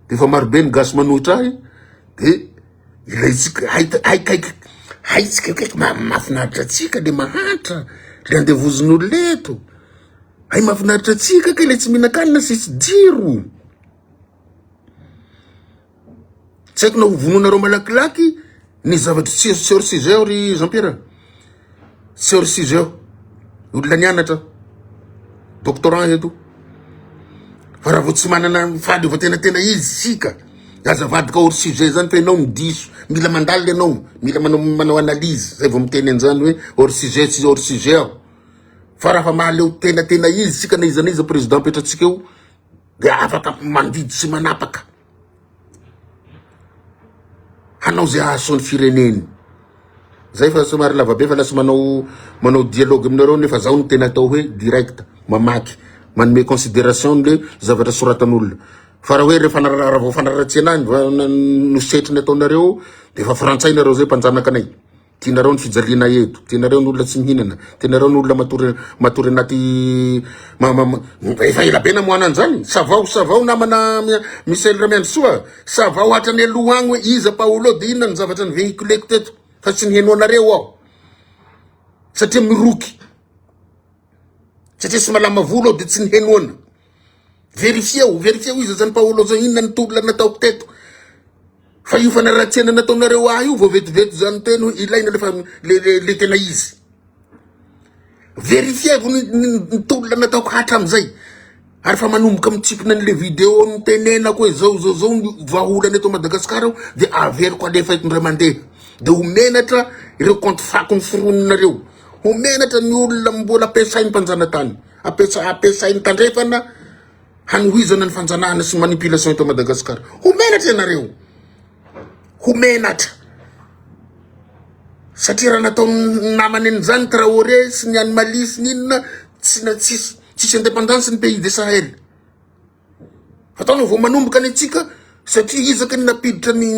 de efa marobe ny gasy manohitra ahy de ilaintsika hay hay kaiky haitsika kaiky mahafinaritra antsika le mahantra le andevozin'olona eto. Hay mahafinaritra antsika kay le tsy mihinan-kanina sisy jiro. Tsy haiko na ho vonoinareo malakilaky ny zavatra tsy tsy hors sujet aho ry Jean Pierre. Tsy hors sujet aho. Olona nianatra. Doctorant eto. Fa raha vao tsy manana fahaleovantena tena izy isika, aza avadika hors sujet zany fa ianao no diso. Mila mandalina ianao, mila manao manao analyse zay vao miteny an'izany hoe hors sujet tsy hors sujet aho. Fa raha fa mahaleo tena tena izy isika na iza na iza président apetratsika eo dia afaka mandidy sy manapaka hanao zay hahasoa ny fireneny. Zay fa somary lavabe fa lasa manao manao dialogue aminareo nefa zaho no tena atao hoe direct mamaky manome considération le zavatra soratan'olona. Fa raha hoe rehefa raha vao fanaratsiana ahy no setriny ataonareo de efa frantsay nareo zay mpanjanaka anay. Tianareo ny fijaliana eto, tianareo ny olona tsy mihinana, tianareo ny olona matory matory anaty ma, ma, ma, efa ela be namoahana an'izany. Savao savao namana Michel Ramiandrisoa, savao hatrany aloha agny hoe iza Paolo de inona ny zavatra ni-véhiculeko teto fa tsy nihenoanareo aho. Satria miroky. Satria tsy malama volo aho de tsy nihenoana. Verifieo, verifieo iza zany Paolo zany, inona ny tolona nataoko teto. Fa io fanaratsiana nataonareo ahy io vao vetivety zany teny hoe ilaina le, le, le, le tena izy. Verifieo ny, ny, ny tolona nataoko hatramizay. Ary fa manomboka mitsipona an'le vidéo nitenenako hoe zao zao zao ny vahaolana eto Madagasikara aho de averiko alefa eto indray mandeha. De ho menatra ireo compte fako noforoninareo. Ho menatra ny olona mbola ampiasain'ny mpanjanatany. Ampiasa ampiasain'ny tandrefana hanohizana ny fanjanahana sy manipulation eto Madagascar. Ho menatra ianareo. Ho menatra. Satria raha nataon'ny namany an'izany Traoré sy ny any Mali sy ny inona tsy na tsisy tsisy indépendance ny pays de Sahel. Fa taona vao manomboka ny antsika satria iza ka ny nampiditra ny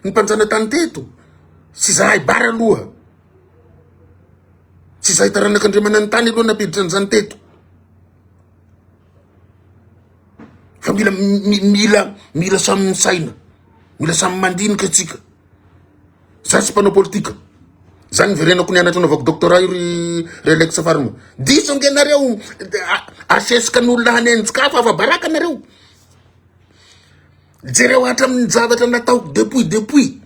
ny mpanjanatany teto? Tsy zahay bara aloha. Tsy izahay taranak'Andriamananitany aloha nampiditra an'izany teto. Fa mila mila mila samy misaina, mila samy mandinika antsika. Za tsy mpanao politika. Za niverenako nianatra naovako doctorat io ry ry Alex Farma. Diso ange nareo asesika ny olona hanenjika hafa fa baraka nareo. Jereo hatramin'ny zavatra nataoko depuis depuis.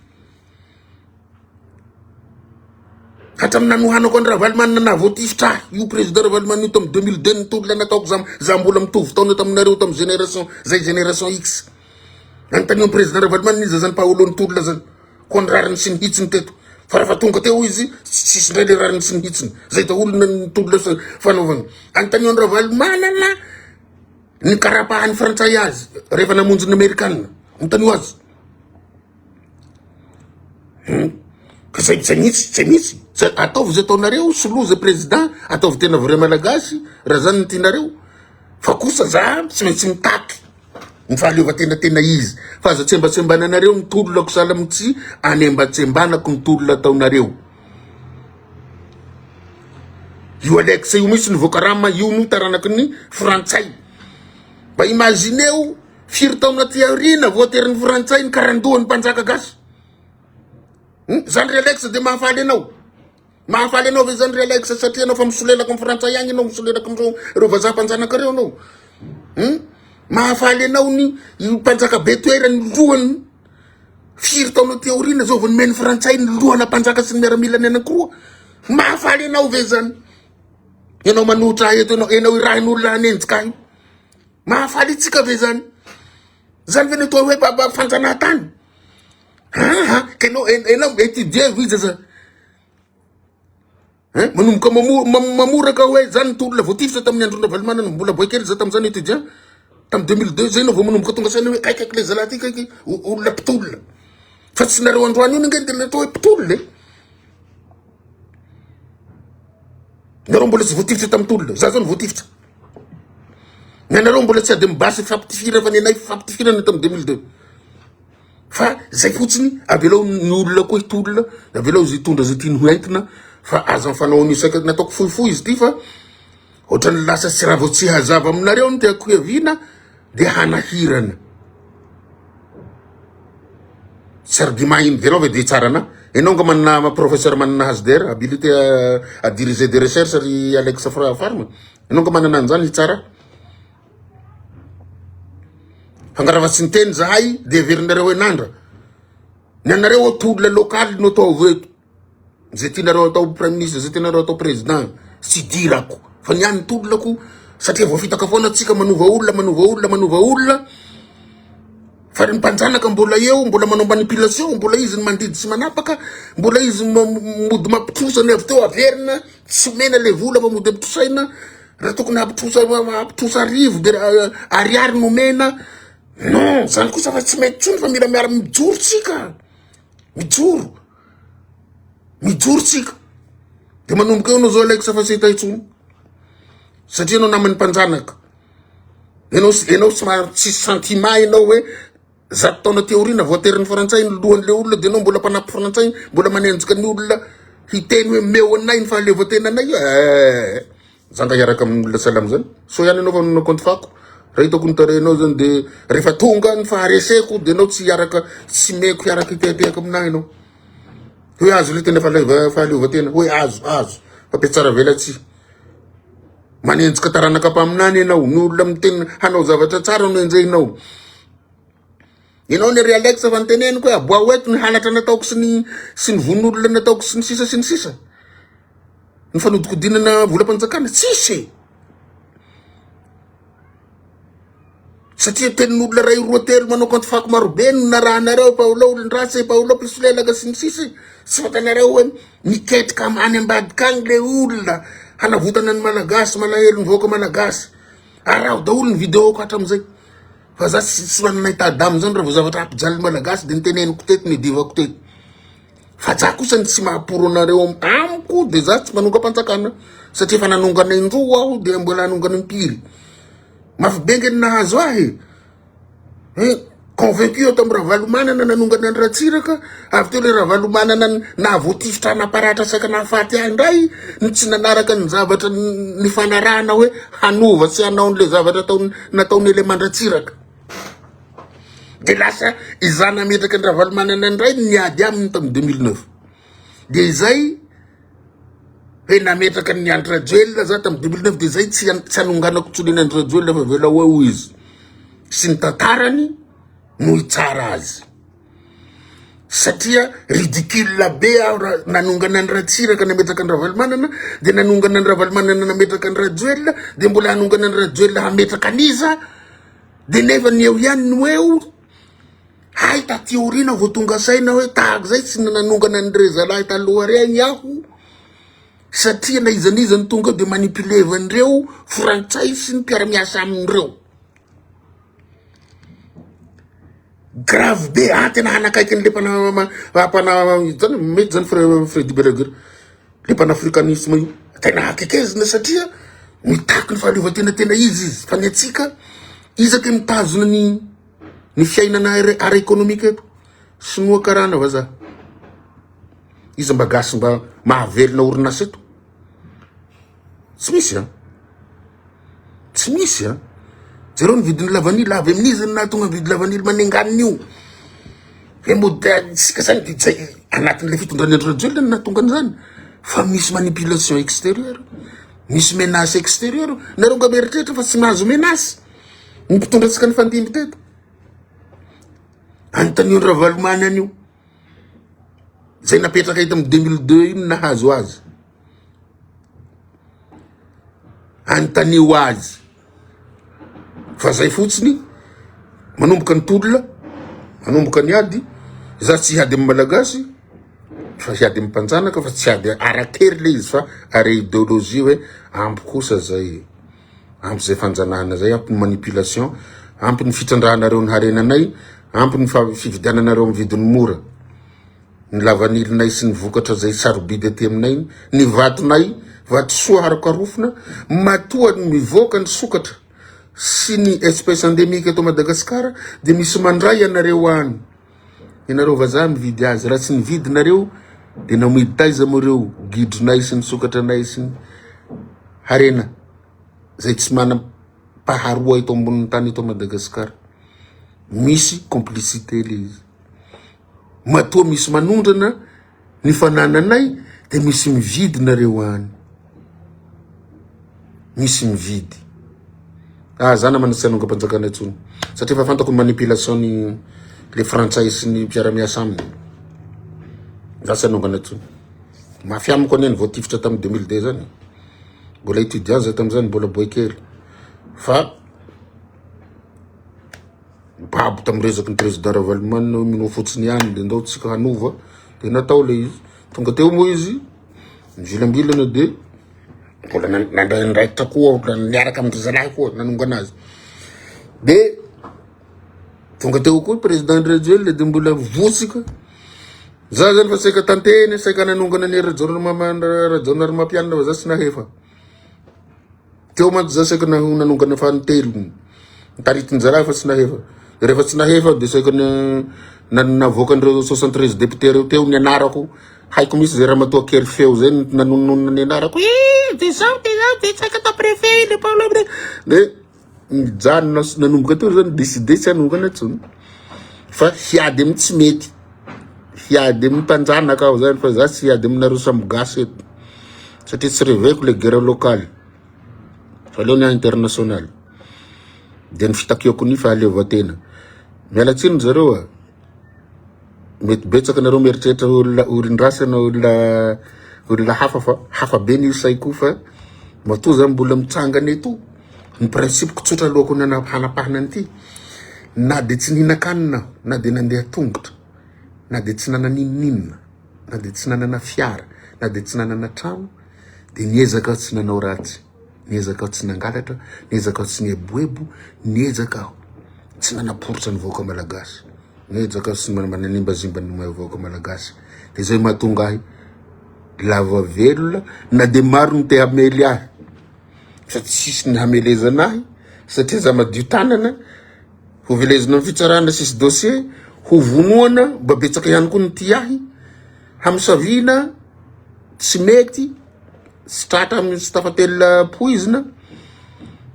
Hatramin'ny nanohanako an'i Ravalomanana nahavoatifitra ahy io président Ravalomanana io tamin'ny 2002 ny tolona nataoko za za mbola mitovy taona taminareo tamin'ny génération zay génération X. Nanontanian'ny président Ravalomanana iza zany Paolo ny tolona zany. Koa ny rariny sy ny hitsiny teto. Fa raha fa tonga teo izy tsisy indray le rariny sy ny hitsiny. Zay daholo ny tolona fanaovana. Anontanio an'i Ravalomanana ny karapahan'ny frantsay azy rehefa namonjy ny amerikana. Anontanio azy. Hmm. Ka zay zay mihitsy, zay mihitsy. Zay ataovy zay ataonareo, soloa zay président, ataovy tena vrai malagasy, raha zany no tianareo. Fa kosa za tsy maintsy mitaky ny fahaleovantena tena izy. Fa aza tsembatsembananareo ny tolona ko sahala amin'ny tsy anembatsembanako ny tolona ataonareo. Io Alex io mihitsy no voakarama, io no taranaky ny frantsay. Mba imagineo Firy taona aty aoriana voaterin'ny frantsay ny karandohan'ny mpanjaka gasy. Hmm? Zany ry Alex dia mahafaly anao. Mahafaly anao ve zany ry Alex satria anao fa misolelaka amin'ny frantsay agny ianao, misolelaka amin'ireo ireo vazaha mpanjanaka ireo anao. Hmm? Mahafaly anao ny mpanjaka be toerany lohany. Firy taona aty aoriana zao vao nomen'ny frantsay ny lohana mpanjaka sy ny miaramilany anankiroa. Mahafaly anao ve zany? Ianao manohitra ahy eto ianao, ianao irahin'olona hanenjika ahy. Mahafaly antsika ve zany? Zany ve no atao hoe baba fanjanahantany? Aha, ka enao enao étudier iza zany? Hein? Manomboka mamoraka hoe zany ny tolona voatifitra tamin'ny andron'i Ravalomanana, mbola boay kely za tamin'izany étudiant. Tamin'ny 2002 zay enao vao manomboka tonga saina hoe kaikaiky le zalahy ty kaiky olona mpitolona. Fa tsy nareo androany io nge de atao hoe mpitolona e. Nareo mbola tsy voatifitra tamin'ny tolona, za zao no voatifitra. Ny anareo mbola tsy ady amin'ny basy fampitifirana fa ny anay fampitifirana tamin'ny 2002. Fa zay fotsiny, avelao ny olona koa hitolona, avelao izy hitondra zay tiany ho entina, fa aza mifanao an'io saika nataoko fohifohy izy ity fa ohatran'ny lasa tsy raha vao tsy hazava aminareo ny tiako hiaviana dia hanahirana. Tsy argument iny de anao ve de hitsara ana? Enao nga manana professeur manana HDR, habilité à diriger des recherches ry Alex Farm? Enao nga manana an'izany hitsara? Fa nga raha tsy niteny zahay de heverinareo hoe nandra. Ny anareo ao tolona local no ataovy eto. Zay tianareo atao prime ministre, zay tianareo atao président, tsy idirako. Fa ny ahy ny tolonako satria voafitaka foana tsika manova olona, manova olona, manova olona. Fa ny mpanjanaka mbola eo, mbola manao manipulation, mbola izy ny mandidy sy manapaka, mbola izy mody mampitrosa ny avy teo averina, tsy omena le vola fa mody ampitrosaina. Raha tokony hampitrosa hampitrosa arivo de ariary no omena. Non, zany kosa fa tsy mety tsony fa mila miara mijoro tsika. Mijoro. Mijoro tsika. De manomboka eo anao zao Alex fa tsy hita intsony. Satria anao naman'ny mpanjanaka. Enao enao somary tsisy sentiment enao hoe zato taona aty aoriana voaterin'ny frantsay ny lohan'le olona de enao mbola mpanampy frantsay mbola manenjika ny olona hiteny hoe meo anay ny fahaleovantenanay eh. Za nga hiaraka amin'olona sahala am'zany? Soa ihany ianao fa nanao compte fako. Raha hitako ny tarehinao zany de rehefa tonga ny fahareseko de enao tsy hiaraka, tsy meko hiaraka hitehapehaka aminahy ianao. Hoe azo le tena fahaleovantena, hoe azo, azo. Fa mpiatsara velatsihy. Manenjika taranaka mpaminany ianao, ny olona miteny hanao zavatra tsara no enjehinao. Ianao ny ry Alex fa niteneniko hoe aboaho eto ny halatra nataoko sy ny sy ny vono olona nataoko sy ny sisa sy ny sisa. Ny fanodikodinana volam-panjakana tsisy e. Satria tenin'olona ray roa telo manao kaonty fako marobe no narahanareo Paolo olon-dratsy Paolo mpisolelaka sy ny sisa e. Tsy fantanareo hoe miketrika any ambadika any le olona hanavotana ny Malagasy malahelo ny vahoaka Malagasy. Araho daholo ny vidéo-ko hatramin'izay. Fa za tsy tsy manana état d'âme zany raha vao zavatra hampijaly ny malagasy de niteneniko teto nidivako teto. Fa za kosa ny tsy mahaporo anareo amiko de za tsy manongam-panjakana satria efa nanongana indroa aho de mbola hanongana impiry. Mafy be nge ny nahazo ahy. Hein, convaincu aho tamin'i Ravalomanana nanongana an'i Ratsiraka, avy teo le Ravalomanana nahavoatifitra naparatra saika nahafaty ahy indray ny tsy nanaraka ny zavatra nifanarahana hoe hanova sy hanao an'le zavatra ataony nataon'i Eleman-dRatsiraka. De lasa izaho nametraka an'i Ravalomanana indray ny niady aminy tamin'ny 2009. De izay hoe nametraka an'i Andry Rajoelina za tamin'ny 2009 de izay tsy tsy hanonganako intsony an'i Andry Rajoelina fa avelao eo izy sy ny tantarany no hitsara azy. Satria ridicule be aho raha nanongana an'i Ratsiraka nametraka an'i Ravalomanana, dia nanongana an'i Ravalomanana nametraka an'i Rajoelina, dia mbola hanongana an'i Rajoelina hametraka an'iza, dia nefa ny eo ihany no eo. Hay taty aoriana vao tonga saina hoe tahaka izay tsy nanongana an'ireo zalahy taloha ireny aho, satria na iza n'iza no tonga eo dia manipulevan'ireo frantsay sy ny mpiara-miasa amin'ireo. Grave be, ah tena hanakaiky an'le mpana mpana zany mety zany Freddy Berger, le panafricanisme io, tena akekezina satria mitaky ny fahaleovantena tena izy izy, fa ny antsika iza ke mitazona ny ny fiainana ara économique eto, sinoa karana vazaha, iza mba gasy mba mahavelona orinasa eto? Tsy misy an! Tsy misy an! Jereo ny vidin'ny lavanila, avy amin'iza no nahatonga ny vidin'ny lavanila manenganina io? Ve mody isika zany de zay anatin'ilay fitondran'i Andry Rajoelina no nahatonga an'izany? Fa misy manipulation extérieure, misy menace extérieure, nareo nga mieritreritra fa tsy mahazo menace ny mpitondra antsika nifandimby teto? Anontanio an'i Ravalomanana io, zay napetraka eto amin'ny 2002 io no nahazo azy. Anontanio azy fa zay fotsiny manomboka ny tolona, manomboka ny ady, za tsy hiady amin'ny malagasy fa hiady amin'ny mpanjanaka fa tsy ady ara-kery le izy fa ara ideologie hoe ampy kosa zay, ampy zay fanjanahana zay, ampy ny manipulation. Ampy ny fitrandrahanareo ny harenanay, ampy ny fividiananareo amin'ny vidiny mora ny lavanilinay sy ny vokatra izay sarobidy aty aminay, ny vatonay, vatosoa harokarofina, matoa mivoaka ny sokatra sy ny espèce endémique eto Madagasikara dia misy mandray ianareo any. Ianareo vazaha mividy azy, raha tsy nividy nareo dia namidy taiza moa ireo gidronay sy ny sokatranay sy ny harena izay tsy manam-paharoa eto ambonin'ny tany eto Madagasikara. Misy complicité le izy. Matoa misy manondrana ny fanananay dia misy mividy nareo any. Misy mividy. Ah, za namana tsy hanongam-panjakana intsony. Satria efa fantako ny manipulation ny le frantsay sy ny mpiara-miasa aminy. Za tsy hanongana intsony. Mafy amiko anie ny voatifitra tamin'ny 2002 zany. Mbola étudiant za tamin'izany, mbola boy kely. Fa babo tamin'ny resaky ny président Ravalomanana hoe minoa fotsiny ihany de ndao tsika hanova de natao le izy. Tonga teo moa izy nivilambilana de mbola nandray andraikitra koa aho, niaraka amin-dry zalahy koa nanongana azy. De tonga teo koa président Andry Rajoelina de mbola votsika. Za zany fa saika tanteny, saika nanongana an'i Rajaonarimampianina fa za tsy nahefa. Teo mantsy za saika nanongana fanintelony. Nitaritin-jalahy fa tsy nahefa. De rehefa tsy nahefa de saika navoakan'ireo 73 députés reo teo ny anarako. Haiko mihitsy zay ramatoa kely feo zay nanononona ny anarako. Eh, de zao, de zao, de saika atao préfet le problème. De nijanona nanomboka teo zany décidé tsy hanongana intsony. Fa hiady amin'ny tsy mety. Hiady amin'ny mpanjanaka aho zany fa za tsy hiady aminareo samy gasy eto. Satria tsy reveko le guerre locale. Fa aleo ny ahy international. De ny fitakiako ny fahaleovantena. Miala tsiny ry zareo a. Mety betsaka nareo mieritreritra hoe olona olon-dratsy na olona olona hafa fa hafa be ny saiko fa matoa za mbola mitsangana eto. Ny principe-ko tsotra aloha ny hanapahana an'ity. Na de tsy nihinan-kanina aho, na de nandeha tongotra, na de tsy nanana n'inon'inona, na de tsy nanana fiara, na de tsy nanana trano, de niezaka aho tsy nanao ratsy, niezaka aho tsy nangalatra, niezaka aho tsy nieboebo, niezaka aho tsy nanaporitra ny vahoaka malagasy, niezaka aho tsy nanimbazimba ny vahoaka malagasy. De zay mahatonga ahy lava velona na de maro ny te hamely ahy fa tsisy ny hamelezana ahy satria za madio tanana, ho velezina amin'ny fitsarana tsisy dossier, ho vonoana mba betsaka ihany koa ny tia ahy, hamisaviana tsy mety, tsy tratra amin'ny tsy tafatelina poizina,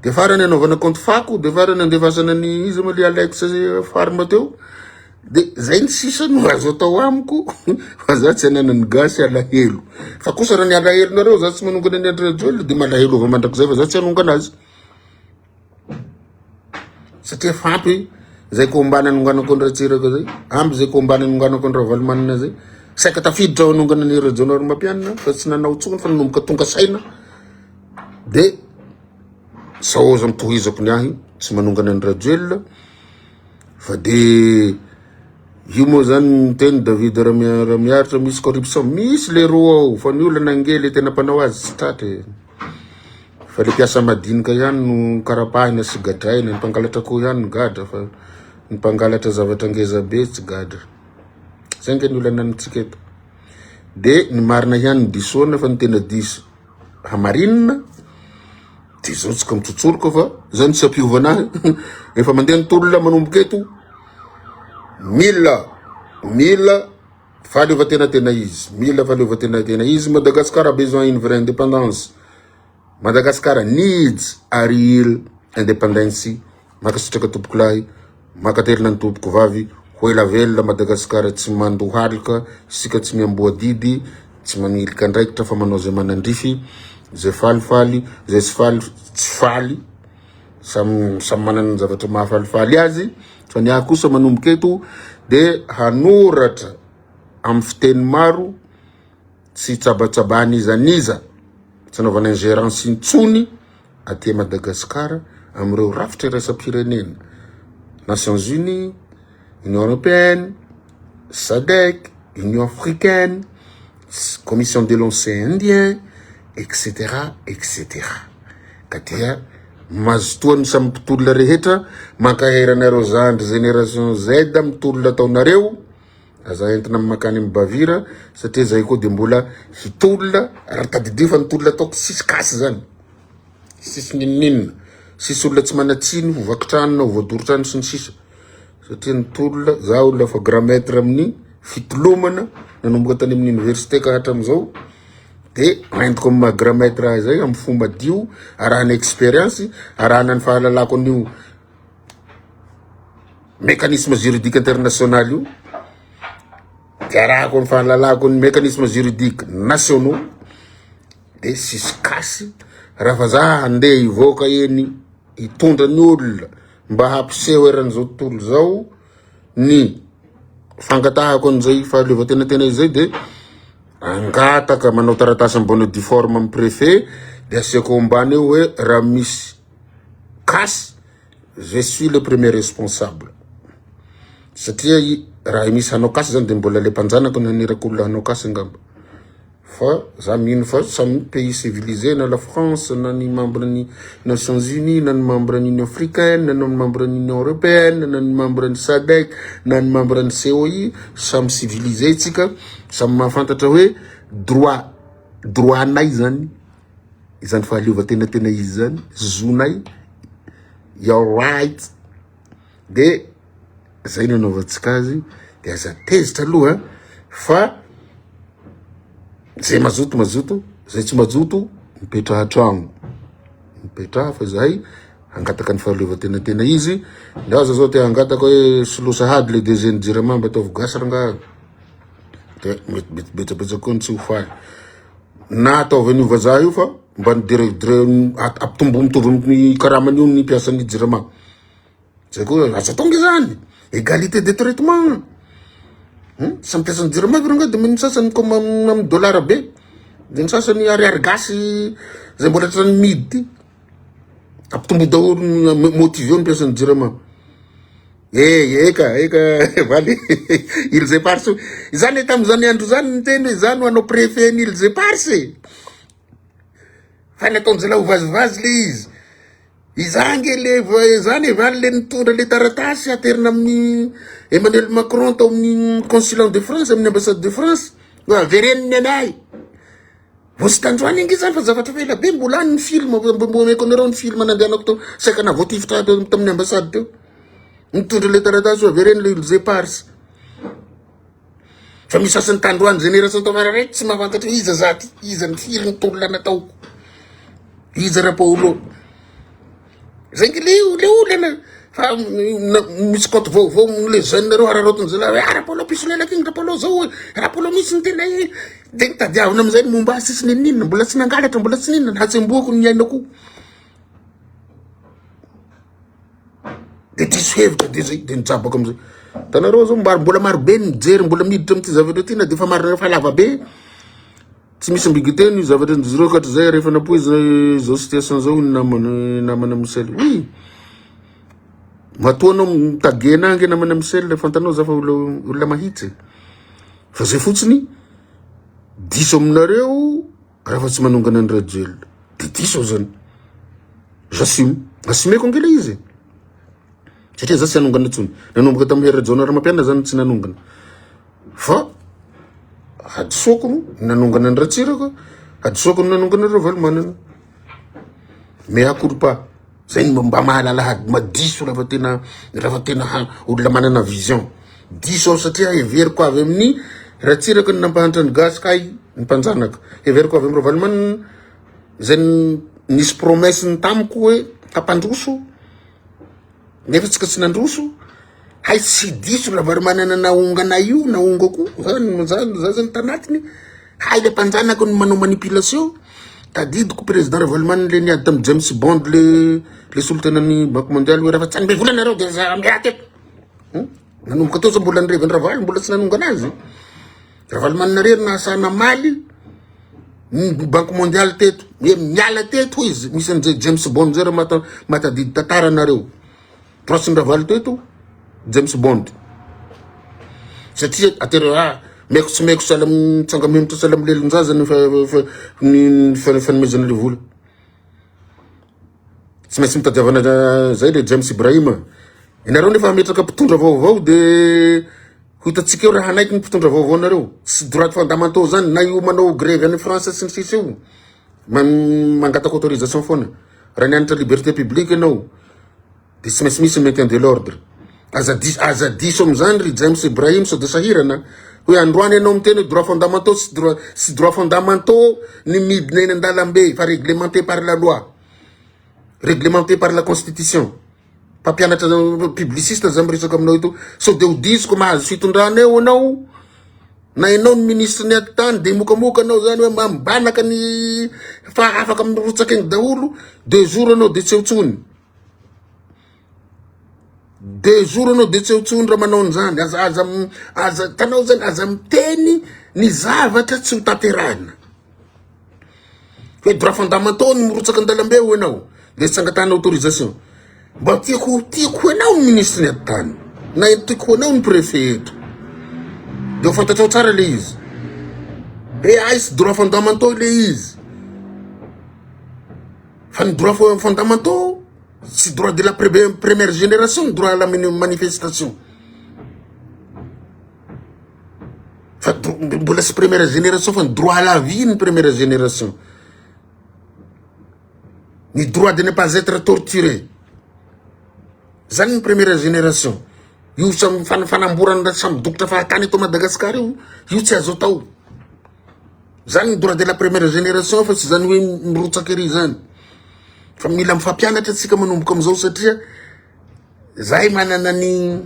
de farany anaovana compte fako, de farany andefasana ny iza moa le Alex farm teo, de zay ny sisa no azo atao amiko fa za tsy ananan'ny gasy alahelo, fa kosa raha ny alahelonareo za tsy manongana an'i Andry Rajoelina de malahelo avy mandrakizay fa za tsy hanongana azy satria efa ampy zay combat nanonganako an'i Ratsiraka zay, ampy zay combat nanonganako an'i Ravalomanana zay, saika tafiditra aho hanongana an'i Rajaonarimampianina fa tsy nanao intsony fa nanomboka tonga saina de sao aza mitohizako ny ahy tsy manongana an'i Rajoelina. Fa de io moa zany miteny David Ramiaritra misy corruption, misy leroa ao fa ny olana ange le tena mpanao azy tsy tratra e. Fa le mpiasa madinika ihany no karapahina sy gadraina, ny mpangalatra akoho ihany no gadra fa ny mpangalatra zavatra ngeza be tsy gadra. Zay ange ny olana amintsika eto. De ny marina ihany no disoana fa ny tena diso hamarinina de zao tsika mitsotsoroka fa zany tsy ampiovana ahy efa mandeha ny tolona manomboka eto mila mila fahaleovantena tena izy mila fahaleovantena tena izy Madagascar a besoin une vraie indépendance Madagascar needs a real independence Mankasitraka tompoko lahy, mankatelina ny tompoko vavy, ho ela velona Madagascar tsy mandohalika, isika tsy miamboho adidy, tsy manilika andraikitra fa manao izay manandrify, izay faly faly, izay tsy faly tsy faly, samy samy manana ny zavatra mahafalifaly azy, fa ny ahy kosa manomboka eto de hanoratra amin'ny fiteny maro, tsy hitsabatsabahan'iza n'iza, tsy anaovana ingerence intsony aty Madagascar amin'ireo rafitra iraisam-pirenena, Nations Unies, Union Européenne, Sadec, Union Africaine, Commission de l'Océan Indien, etc. etc. Ka dia Mazotoa ny samy mpitolona rehetra, mankahery anareo zandry génération Z amin'ny tolona ataonareo, aza entina makany amin'ny bavira satria zahay koa de mbola hitolona ary tadidio fa ny tolona ataoko tsisy kasy zany, tsisy ninoninona, tsisy olona tsy manan-tsiny ho vaky trano na ho voadoro trano sy ny sisa satria ny tolona, za olona efa grand maitre amin'ny fitolomana nanomboka tany amin'ny université ka hatramizao. De entiko amin'ny maha grand maitre ahy zay amin'ny fo madio, arahana expérience, arahana ny fahalalako an'io mécanisme juridique international io, de arahako ny fahalalako ny mécanisme juridique nationaux, de sisy kasy raha fa za handeha hivoaka eny hitondra ny olona mba hampiseho eran'izao tontolo izao ny fangatahako an'izay fahaleovantena tena izay de angataka manao taratasy en bonne et due forme amin'ny préfet de asiako ao ambany eo hoe raha misy casse je suis le premier responsable satria raha misy hanao casse zany de mbola le mpanjanaka no haniraka olona hanao casse angamba. Fa za mino fa samy pays civilisé na la France na ny membre ny Nations Unies na ny membre ny Union Africaine na ny membre ny Union Européenne na ny membre ny SADC na ny membre ny COI samy civilisé tsika samy mahafantatra hoe droit droit nay zany izany fahaleovantena tena izy zany zonay your right de zay no anaovantsika azy de aza tezitra aloha fa zay mazoto mazoto zay tsy mazoto mipetraha tragno mipetraha fa zahay hangataka ny fahaleovantena tena izy nda za zao te hangataka hoe soloa sahady le DG ny jirama mba ataovy gasy rangaha de mety betsabetsaka koa ny tsy ho faly na ataovy an'io vazaha io fa mba ny dire dire ampitombo mitovy amin'ny karamany io ny mpiasan'ny jirama Zay koa aza tonga izany. Égalité de traitement. Hmm? Samy mpiasan'ny jirama ve rangahy de ny sasany comme amin'ny dollar be. De ny sasany ariary gasy zay mbola tratran'ny midy ty. Ampitombo daholo motivé ny mpiasan'ny jirama. Eh, eka, eka, valy. Îles Éparses. Izany tamin'izany andro izany niteny hoe za no hanao préfet ny Îles Éparses. Fa nataon-jiolahy ho vazivazy le izy. Iza ange le zany e valy le nitondra le taratasy aterina amin'ny Emmanuel Macron tao amin'ny consulat de France amin'ny ambassade de France hoe avereno ny anay. Vao tsy tandroany ange zany fa zavatra fa ela be mbola any ny film mbo omeko anareo ny film nandehanako tao saika navoatifitra tamin'ny ambassade teo. Nitondra le taratasy hoe avereno le Îles Éparses. Fa misy sasany tandroany génération tafara raiky tsy mahafantatra hoe iza za ty, iza ny firy ny tolona nataoko, iza Rapaolo. Zay nge le le olana fa misy compte vaovao le jeune nareo araraotiny zalahy hoe ah Rapaolo mpisolelaka iny Rapaolo zao, Rapaolo mihitsy ny tena hoe de nitadiavina amizay ny momba azy tsisy n'inon'inona, mbola tsy nangalatra, mbola tsy n'inona, hatsembohako ny ainako. De diso hevitra de zay de nijabaka amizay. Hitanareo zao mba mbola maro be ny mijery mbola miditra amity zavatra ty na de efa marina efa lava be. Tsy misy ambiguïté ny zavatra nijoroako hatrizay rehefa napoizina zao situation zao ny namana namana Michel. Oui. Matoa anao mitaguer anah ange namana Michel fantanao za fa olona olona mahitsy. Fa zay fotsiny diso aminareo Raha tsy manongana an'i Rajoelina de diso aho zany. J'assume. Assumeko ange le izy e. Satria za tsy hanongana intsony. Nanomboka tamin'i Hery Rajaonarimampianina zany tsy nanongana. Fa hadisoako no nanongana an'i Ratsiraka, hadisoako no nanongana an'i Ravalomanana. Mea culpa. Zay no mba mahalala hady madiso raha tena raha tena olona manana vision. Diso aho satria heveriko avy amin'ny Ratsiraka ny nampahantra ny gasy kay ny mpanjanaka. Heveriko avy amin'ny Ravalomanana zay nisy promesse ny tamiko hoe hampandroso nefa tsika tsy nandroso. Hay tsy diso Ravalomanana naongana io naongako zany za zany tanatiny. Hay le mpanjanaka no manao manipulation. Tadidiko président Ravalomanana le niady tamin'i James Bond le le solontenan'ny Banque mondiale hoe raha tsy hanome vola nareo de za miaty eto. Hmm? Nanomboka teo za mbola nirevy Ravalo mbola tsy nanongana azy. Ravalomanana rery nahasahy namaly ny Banque mondiale teto. Hoe miala teto izy. Misy an'izay James Bond zay raha mata matadidy tantara nareo. Trosin'i Ravalo teto James Bond. Satria atereo ah meko tsy meko sahala mitsangamemitra sahala milelon-jaza ny fanomezana le vola. Tsy maintsy mitadiavana zay le James Ibrahim. Ianareo nefa hametraka mpitondra vaovao de ho hitantsika eo raha hanaiky ny mpitondra vaovao nareo. Tsy droit fondamentaux zany na io manao grevy any France sy ny sisa io. Mangataka autorisation foana. Raha nianatra liberté publique ianao de tsy maintsy misy ny maintien de l'ordre. Aza diso, aza diso amin'izany ry James Ibrahim sao de sahirana. Hoe androany ianao miteny hoe droit fondamentaux tsy droit, tsy droit fondamentaux ny midina eny an-dalambe fa réglementé par la loi. Réglementé par la constitution. Mpampianatra publiciste za miresaka aminao eto. Sao de ho diso ko mahazo fitondrana eo anao. Na ianao ny ministre ny atitany de mokamoka anao zany hoe mba mibanaka ny fa afaka mirotsaka eny daholo. Deux jours anao de tsy eo tsony. Deux jours anao de tsy eo tsony raha manao an'izany. Aza aza aza tanao zany aza miteny ny zavatra tsy ho tanterahina. Hoe droit fondamentaux ny mirotsaka an-dalambe hoy ianao de tsy angatahana autorisation. Mba tiako tiako ho ianao ny ministre ny atitany na tiako ho anao ny préfet eto. De ho fantatrao tsara le izy. Hoe aiza droit fondamentaux le izy. Fa ny droit fondamentaux tsy droit de la première génération ny droit à la manifestation. Fa mbola tsy première génération fa ny droit à la vie ny première génération. Ny droit de ne pas être torturé. Zany ny première génération. Io samy fanamborana samy dokotra fahatany eto Madagascar io, io tsy azo atao. Zany ny droit de la première génération fa tsy zany hoe mirotsaka ery zany. Fa mila mifampianatra atsika manomboka amizao satria zahay manana ny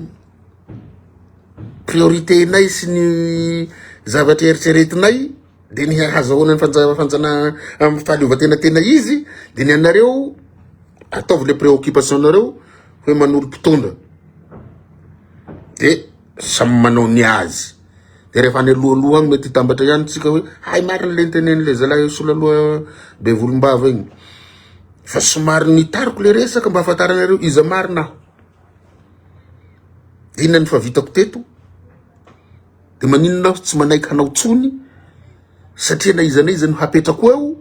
priorité nay sy ny zavatra eritreretinay de ny hahazahoana ny fanjana amin'ny fahaleovantena tena izy de ny anareo ataovy le préoccupation nareo hoe manolo mpitondra de samy manao ny azy de rehefa any alohaloha agny mety hitambatra ihany tsika hoe hay marina le nitenen'le zalahy solaloha be volombava igny fa somary nitariko le resaka mba ahafantaranareo iza marina aho. Inona ny fa vitako teto? De maninona aho tsy manaiky hanao tsony? Satria na iza na iza no hapetrako eo,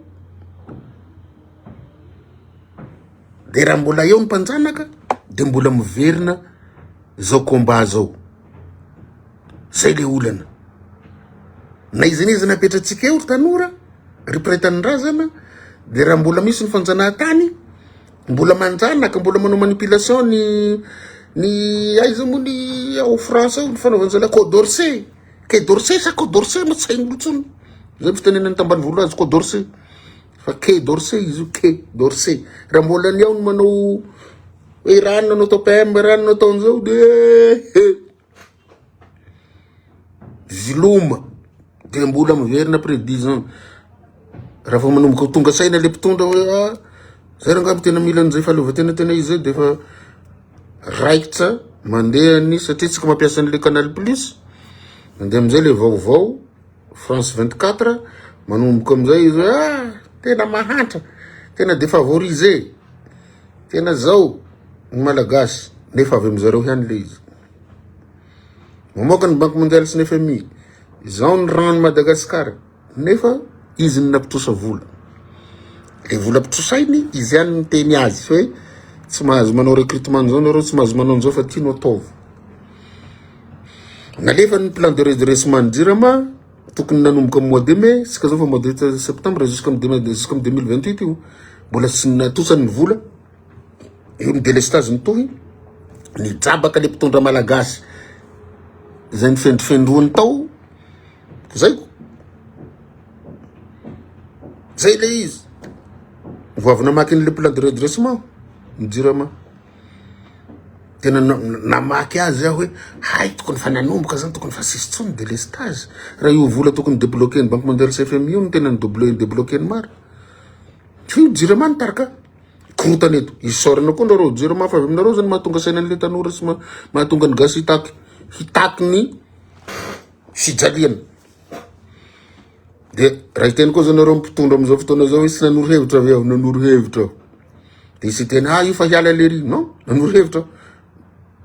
de raha mbola eo ny mpanjanaka de mbola miverina zao combat zao. Zay le olana. Na iza na iza napetratsika eo ry tanora, ry mpiray tanindrazana, de raha mbola misy ny fanjanahantany, Mbola manjanaka, mbola manao manipulation ny ny aiza moa ny ao France ao ny fanaovan-jalahy Quai d'Orsay. Quai d'Orsay sa Quai d'Orsay moa tsy hain'olo intsony. Zay fitenenan'ny tambanivolo azy Quai d'Orsay. Fa Quai d'Orsay izy io, Quai d'Orsay. Raha mbola ny ao no manao hoe rano nanao tao PM, rano natao an'izao de Viloma de mbola miverina après 10 ans. Raha vao manomboka ho tonga saina le mpitondra hoe ah, zay rangaha tena mila an'izay fahaleovantena tena izy zay de efa raikitra mandeha ny satria tsika mampiasa an'le canal plus mandeha amizay le vaovao France 24 manomboka amizay izy hoe ah tena mahantra tena défavorisé tena zao ny malagasy nefa avy amizareo ihany le izy. Mamoaka ny Banque mondiale sy ny FMI, izao ny rang Madagascar, nefa izy no nampitrosa vola. Le vola ampitrosainy, izy ihany no miteny azy hoe tsy mahazo manao recrutement an'izao nareo, tsy mahazo manao an'izao fa ty no ataovy. Nalefa ny plan de redressement ny Jirama, tokony nanomboka mois de mai, tsika zao fa mois de septembre jusqu'à jusqu'à 2028 io, mbola tsy natosany ny vola. Eo ny délestage mitohy, nijabaka le mpitondra malagasy izay nifendrofendroany tao, zay ko, zay le izy, vao avy namaky an'le plan de redressement ny jirama, tena namaky azy aho hoe hay tokony fa nanomboka zany tokony fa sisy tsony délestage, raha io vola tokony débloquer ny banque mondiale sy FMI io no tena ni-débloquer ny maro, io jirama nitarika. Korontana eto. Isaorana koa nareo. Jirama fa avy aminareo zany mahatonga saina an'le tanora sy mahatonga ny gasy hitaky hitaky ny fijaliana. De raha hiteny koa zao nareo mpitondra amizao fotoana zao hoe tsy nanoro hevitra avy aho, nanoro hevitra aho. De hisy hiteny ah io fa hiala lery. Non, nanoro hevitra aho.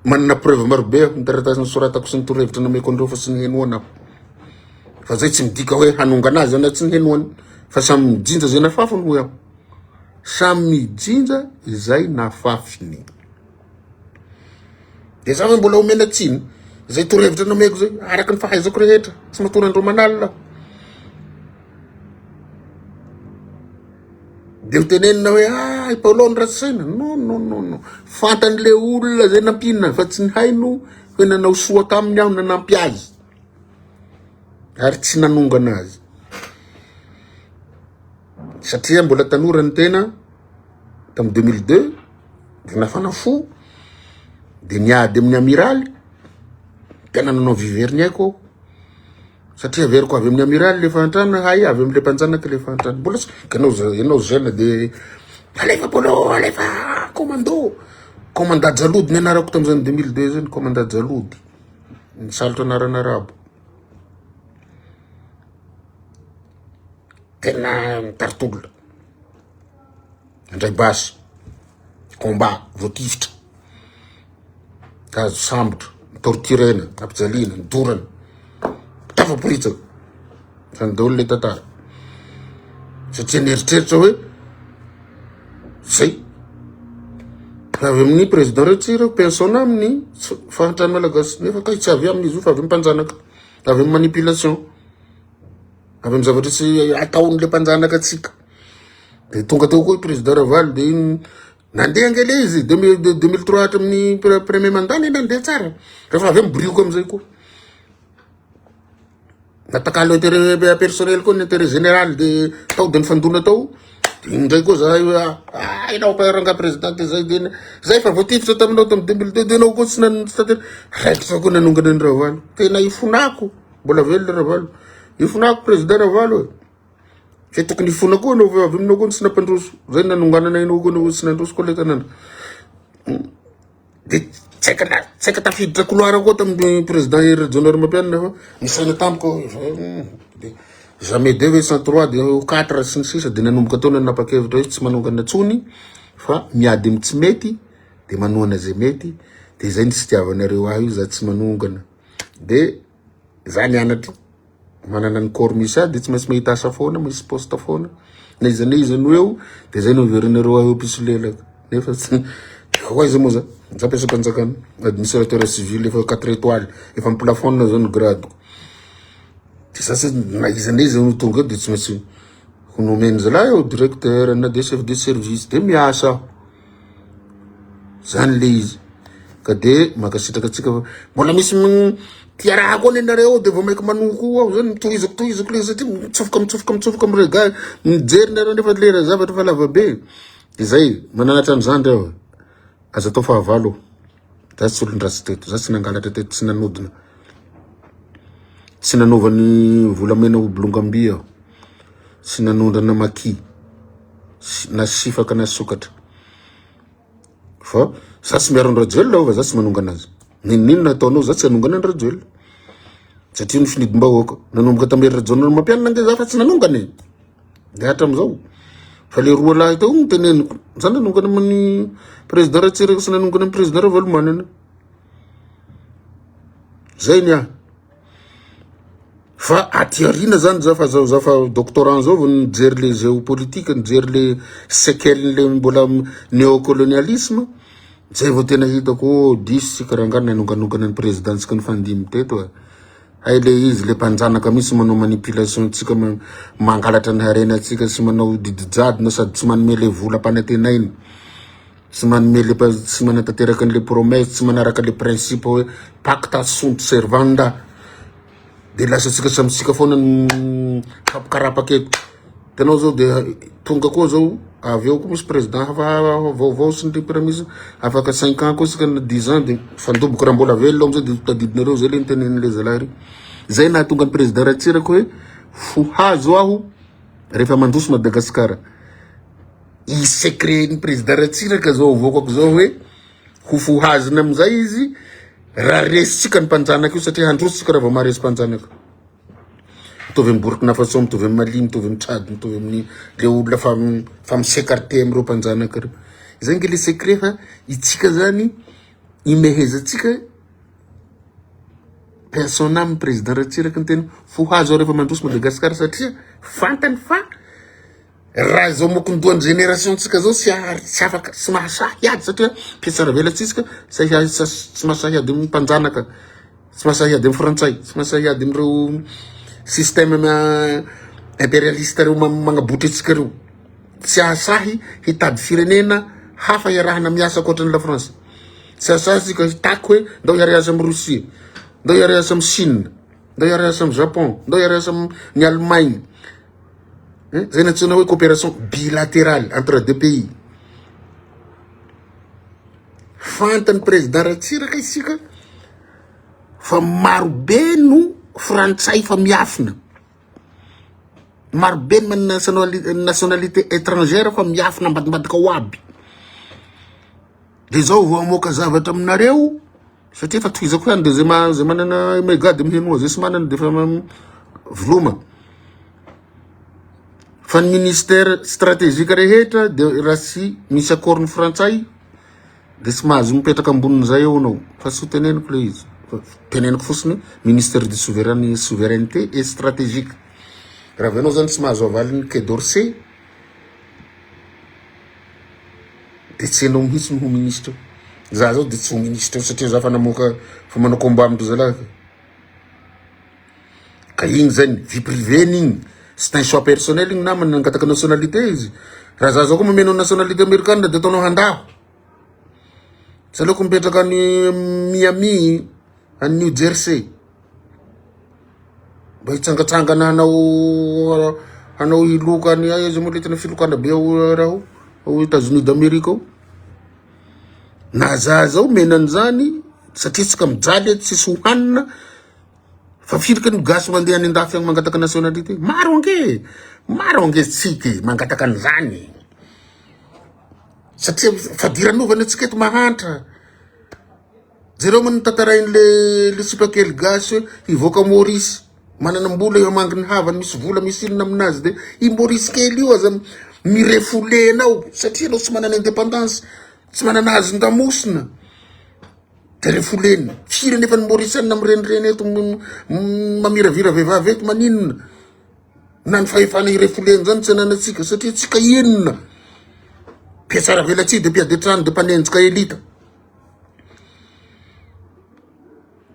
Manana preuve maro be aho, ny taratasy nosoratako sy ny torohevitra nomeko an'ireo fa tsy nihenoana aho. Fa zay tsy midika hoe hanongana azy na tsy nihenoany fa samy mijinja zay nafafiny hoy aho. Samy mijinja izay nafafiny. Dia za ve mbola omena tsiny? Izay torohevitra nomeko izay, araka ny fahaizako rehetra, tsy matory andro aman'alina aho. Dia ho tenenina hoe ah i Paolo no ratsy saina. Non non non non. Fantan'le olona izay nampiana fa tsy nihaino hoe nanao soa taminy aho nanampy azy. Ary tsy nanongana azy. Satria mbola tanora ny tena tamin'ny 2002 dia nafana fo dia niady amin'ny amiraly tena nanao vivery aiko aho satria averiko avy amin'ny amiraly le fahantrana hay avy amin'le mpanjanaka le fahantrana mbola tsy ianao ianao jeune de alefa polo alefa commando commanda jalody ny anarako tamin'izany 2002 zany commanda jalody nisalotra anarana arabo Tena mitari-tolona. Nandray basy, combat, voatifitra, azo sambotra, torturena, nampijaliana, nodorana, tafaporitsaka. Zany daholo le tantara. Satria nieritreritra hoe zay. Avy amin'ny président Ratsiraka, personne amin'ny fahantrany malagasy. Nefa kay tsy avy aminy izy io fa avy amin'ny mpanjanaka, avy amin'ny manipulation. Avy amin'ny zavatra tsy ataon'le mpanjanaka antsika. De tonga teo koa i président Ravalo de iny nandeha ange le izy 2003 hatramin'ny premier mandat ne nandeha tsara. Rehefa avy eo miborioka amizay koa. Natakalo intérêt personnel koa ny intérêt général de tao de nifandona tao. De iny ndray koa zahay hoe ah ianao pa rangahy président de zay de zay efa voatifitra taminao tamin'ny 2002 de ianao koa tsy nan- tsy tanteraka. Raikitra koa nanongana an'i Ravalo. Tena ifonako. Mbola velona Ravalo. Ifonako président Ravalo e. Fe tokony hifona koa anao avy aminao koa tsy nampandroso. Zay nanonganana anao koa anao tsy nandroso koa le tanàna. De tsy haika na tsy haika tafiditra couloir koa tamin'ny président Hery Rajaonarimampianina fa nisaina tampoka hoe de jamais deux hoe sans trois de quatre sy ny sisa de nanomboka teo nanapa-kevitra hoe tsy manongana intsony fa miady amin'ny tsy mety de manohana zay mety de zay ny tsy itiavanareo ahy io za tsy manongana. De za nianatra manana ny corps misy ahy de tsy maintsy mahita asa foana, misy poste foana, na iza na iza no eo de zay no heverinareo ahy ho mpisolelaka nefa tsy ho aiza moa za, za mpiasam-panjakana, administrateur civil efa quatre étoiles, efa mi-plafonne zao ny grade-ko, de za tsy na iza na iza no tonga eo de tsy maintsy ho nomeny zalahy eo directeur na de chef de service de miasa aho. Zany le izy. Ka de mankasitraka antsika fa mbola misy tia raha koa nenareo ao de vao maika manohy koa aho zany tohizako tohizako le satria mitsofoka mitsofoka mitsofoka am regard mijery nareo nefa le zavatra efa lava be. De zay mananatra an'izany reo. Aza atao fahavalo. Za tsy olon-dratsy teto, za tsy nangalatra teto, tsy nanodina. Tsy nanova ny volamena ho bolongam-by aho. Tsy nanondrana maki na sifaka na sokatra. Fa za tsy miaro an-dRajoelina aho fa za tsy manongana azy. N'inon'inona ataonao za tsy hanongana an-dRajoelina. Satria ny finidim-bahoaka. Nanomboka tamin'i Hery Rajaonarimampianina ange za fa tsy nanongana e. De hatramizao. Fa le roa lahy teo no teneniko. Za nanongana amin'ny président Ratsiraka sy nanongana amin'ny président Ravalomanana. Zay ny ahy. Fa aty aoriana zany za fa za fa doctorant zao vao nijery le géopolitique, nijery le séquelles le mbola néocolonialisme. Zay vao tena hitako oh diso tsika rangahy nanonganongana ny président-tsika nifandimby teto e. Hay le izy le mpanjanaka mihitsy manao manipulation tsika mangalatra ny harena tsika sy manao didy jadona sady tsy manome le vola ampanantenaina. Tsy manome le tsy manatanteraka an'le promesse, tsy manaraka le principe hoe pacta sunt servanda. De lasa tsika samy tsika foana mifampikarapaka eto. Hitanao zao de tonga koa zao avy eo koa misy président hafa vaovao sy ny premier ministre afaka cinq ans koa tsika na dix ans de mifandoboka raha mbola velona amizay de tadidinareo zay le nitenenin'le zalahy ry. Zay nahatonga ny président Ratsiraka hoe fohazo aho rehefa mandroso Madagasikara. I secret ny président Ratsiraka zao avoakako zao hoe ho fohazina amizay izy raha resintsika ny mpanjanaka io satria handroso tsika raha vao maharesy mpanjanaka. Mitovy amin'i Burkina Faso, mitovy amin'i Mali, mitovy amin'i Tchad, mitovy amin'ny le olona fa fa mi-s'écarter amin'ireo mpanjanaka ireo. Izay nge le secret fa itsika zany imehezantsika personne amin'ny président Ratsiraka ny tena fohazo rehefa mandroso Madagascar satria fantany fa. Raha izao mokondohan'ny génération tsika zao tsy ahary tsy afaka tsy mahasahy hiady satria mpihatsaravelatsihy tsika tsy tsy mahasahy hiady amin'ny mpanjanaka, tsy mahasahy hiady amin'ny frantsay, tsy mahasahy hiady amin'ireo système impérialiste reo magnabotry antsika reo. Tsy hahasahy hitady firenena hafa hiarahana miasa ankoatran'i la France. Tsy hahasahy tsika hitaky hoe ndao hiara-hiasa amin'i Russie, ndao hiara-hiasa amin'i Chine, ndao hiara-hiasa amin'i Japon, ndao hiara-hiasa amin'ny Allemagne. Zay no antsoina hoe coopération bilatérale entre deux pays. Fantan'ny président Ratsiraka isika fa maro be no frantsay fa miafina. Maro be ny manana nationalité étrangère fa miafina ambadimbadika ao aby. De zao vao hamoaka zavatra aminareo satria efa tohizako ihany de zay zay manana mega de mihenoa, zay tsy manana de efa veloma. Fa ny ministère stratégique rehetra de raha tsy misy accord ny frantsay de tsy mahazo mipetraka ambonin'izay eo anao fa tsy ho teneniko le izy fa teneniko fotsiny ministère de souverain souveraineté et stratégique. Raha avy anao zany tsy mahazo avalin'ny Quai d'Orsay de tsy enao mihitsy no ho ministre eo. Za zao de tsy ho ministre eo satria za fa namoaka fa manao combat amin-dry zalahy. Ka igny zany vie privée-ny igny, c'est un choix personnel igny namana, nangataka nationalité izy. Raha za zao koa omenao nationalité amerikana de ataonao handaho. Tsy aleoko mipetraka any Miami, any New Jersey. Mba hitsangatsangana hanao hanao hiloka any aiza moa le tena filokana be ao raha ao, ao Etats-Unis d'Amérique ao. Na za zao omena an'izany satria tsika mijaly eto tsisy hohanina fa firy ka ny gasy mandeha any andafy any mangataka nationalité? Maro ange, maro ange tsika e mangataka an'izany satria fadiranovana antsika eto mahantra. Jereo moa ny tantarain'le le sipa kely gasy hoe hivoaka Maurice, mananam-bola eo hamangy ny havany, misy vola misy inona aminazy de i Maurice kely io aza mi-refouler anao satria anao tsy manana indépendance, tsy manana hazon-damosina de refouleny. Firy anefa ny Mauriciana mirenireny eto mamiravira vehivavy eto maninona? Na ny fahefana hi-refoulena zany tsy ananantsika satria tsika inona? Mpihatsaravelatsihy de mpiady an-trano de mpanenjika elita.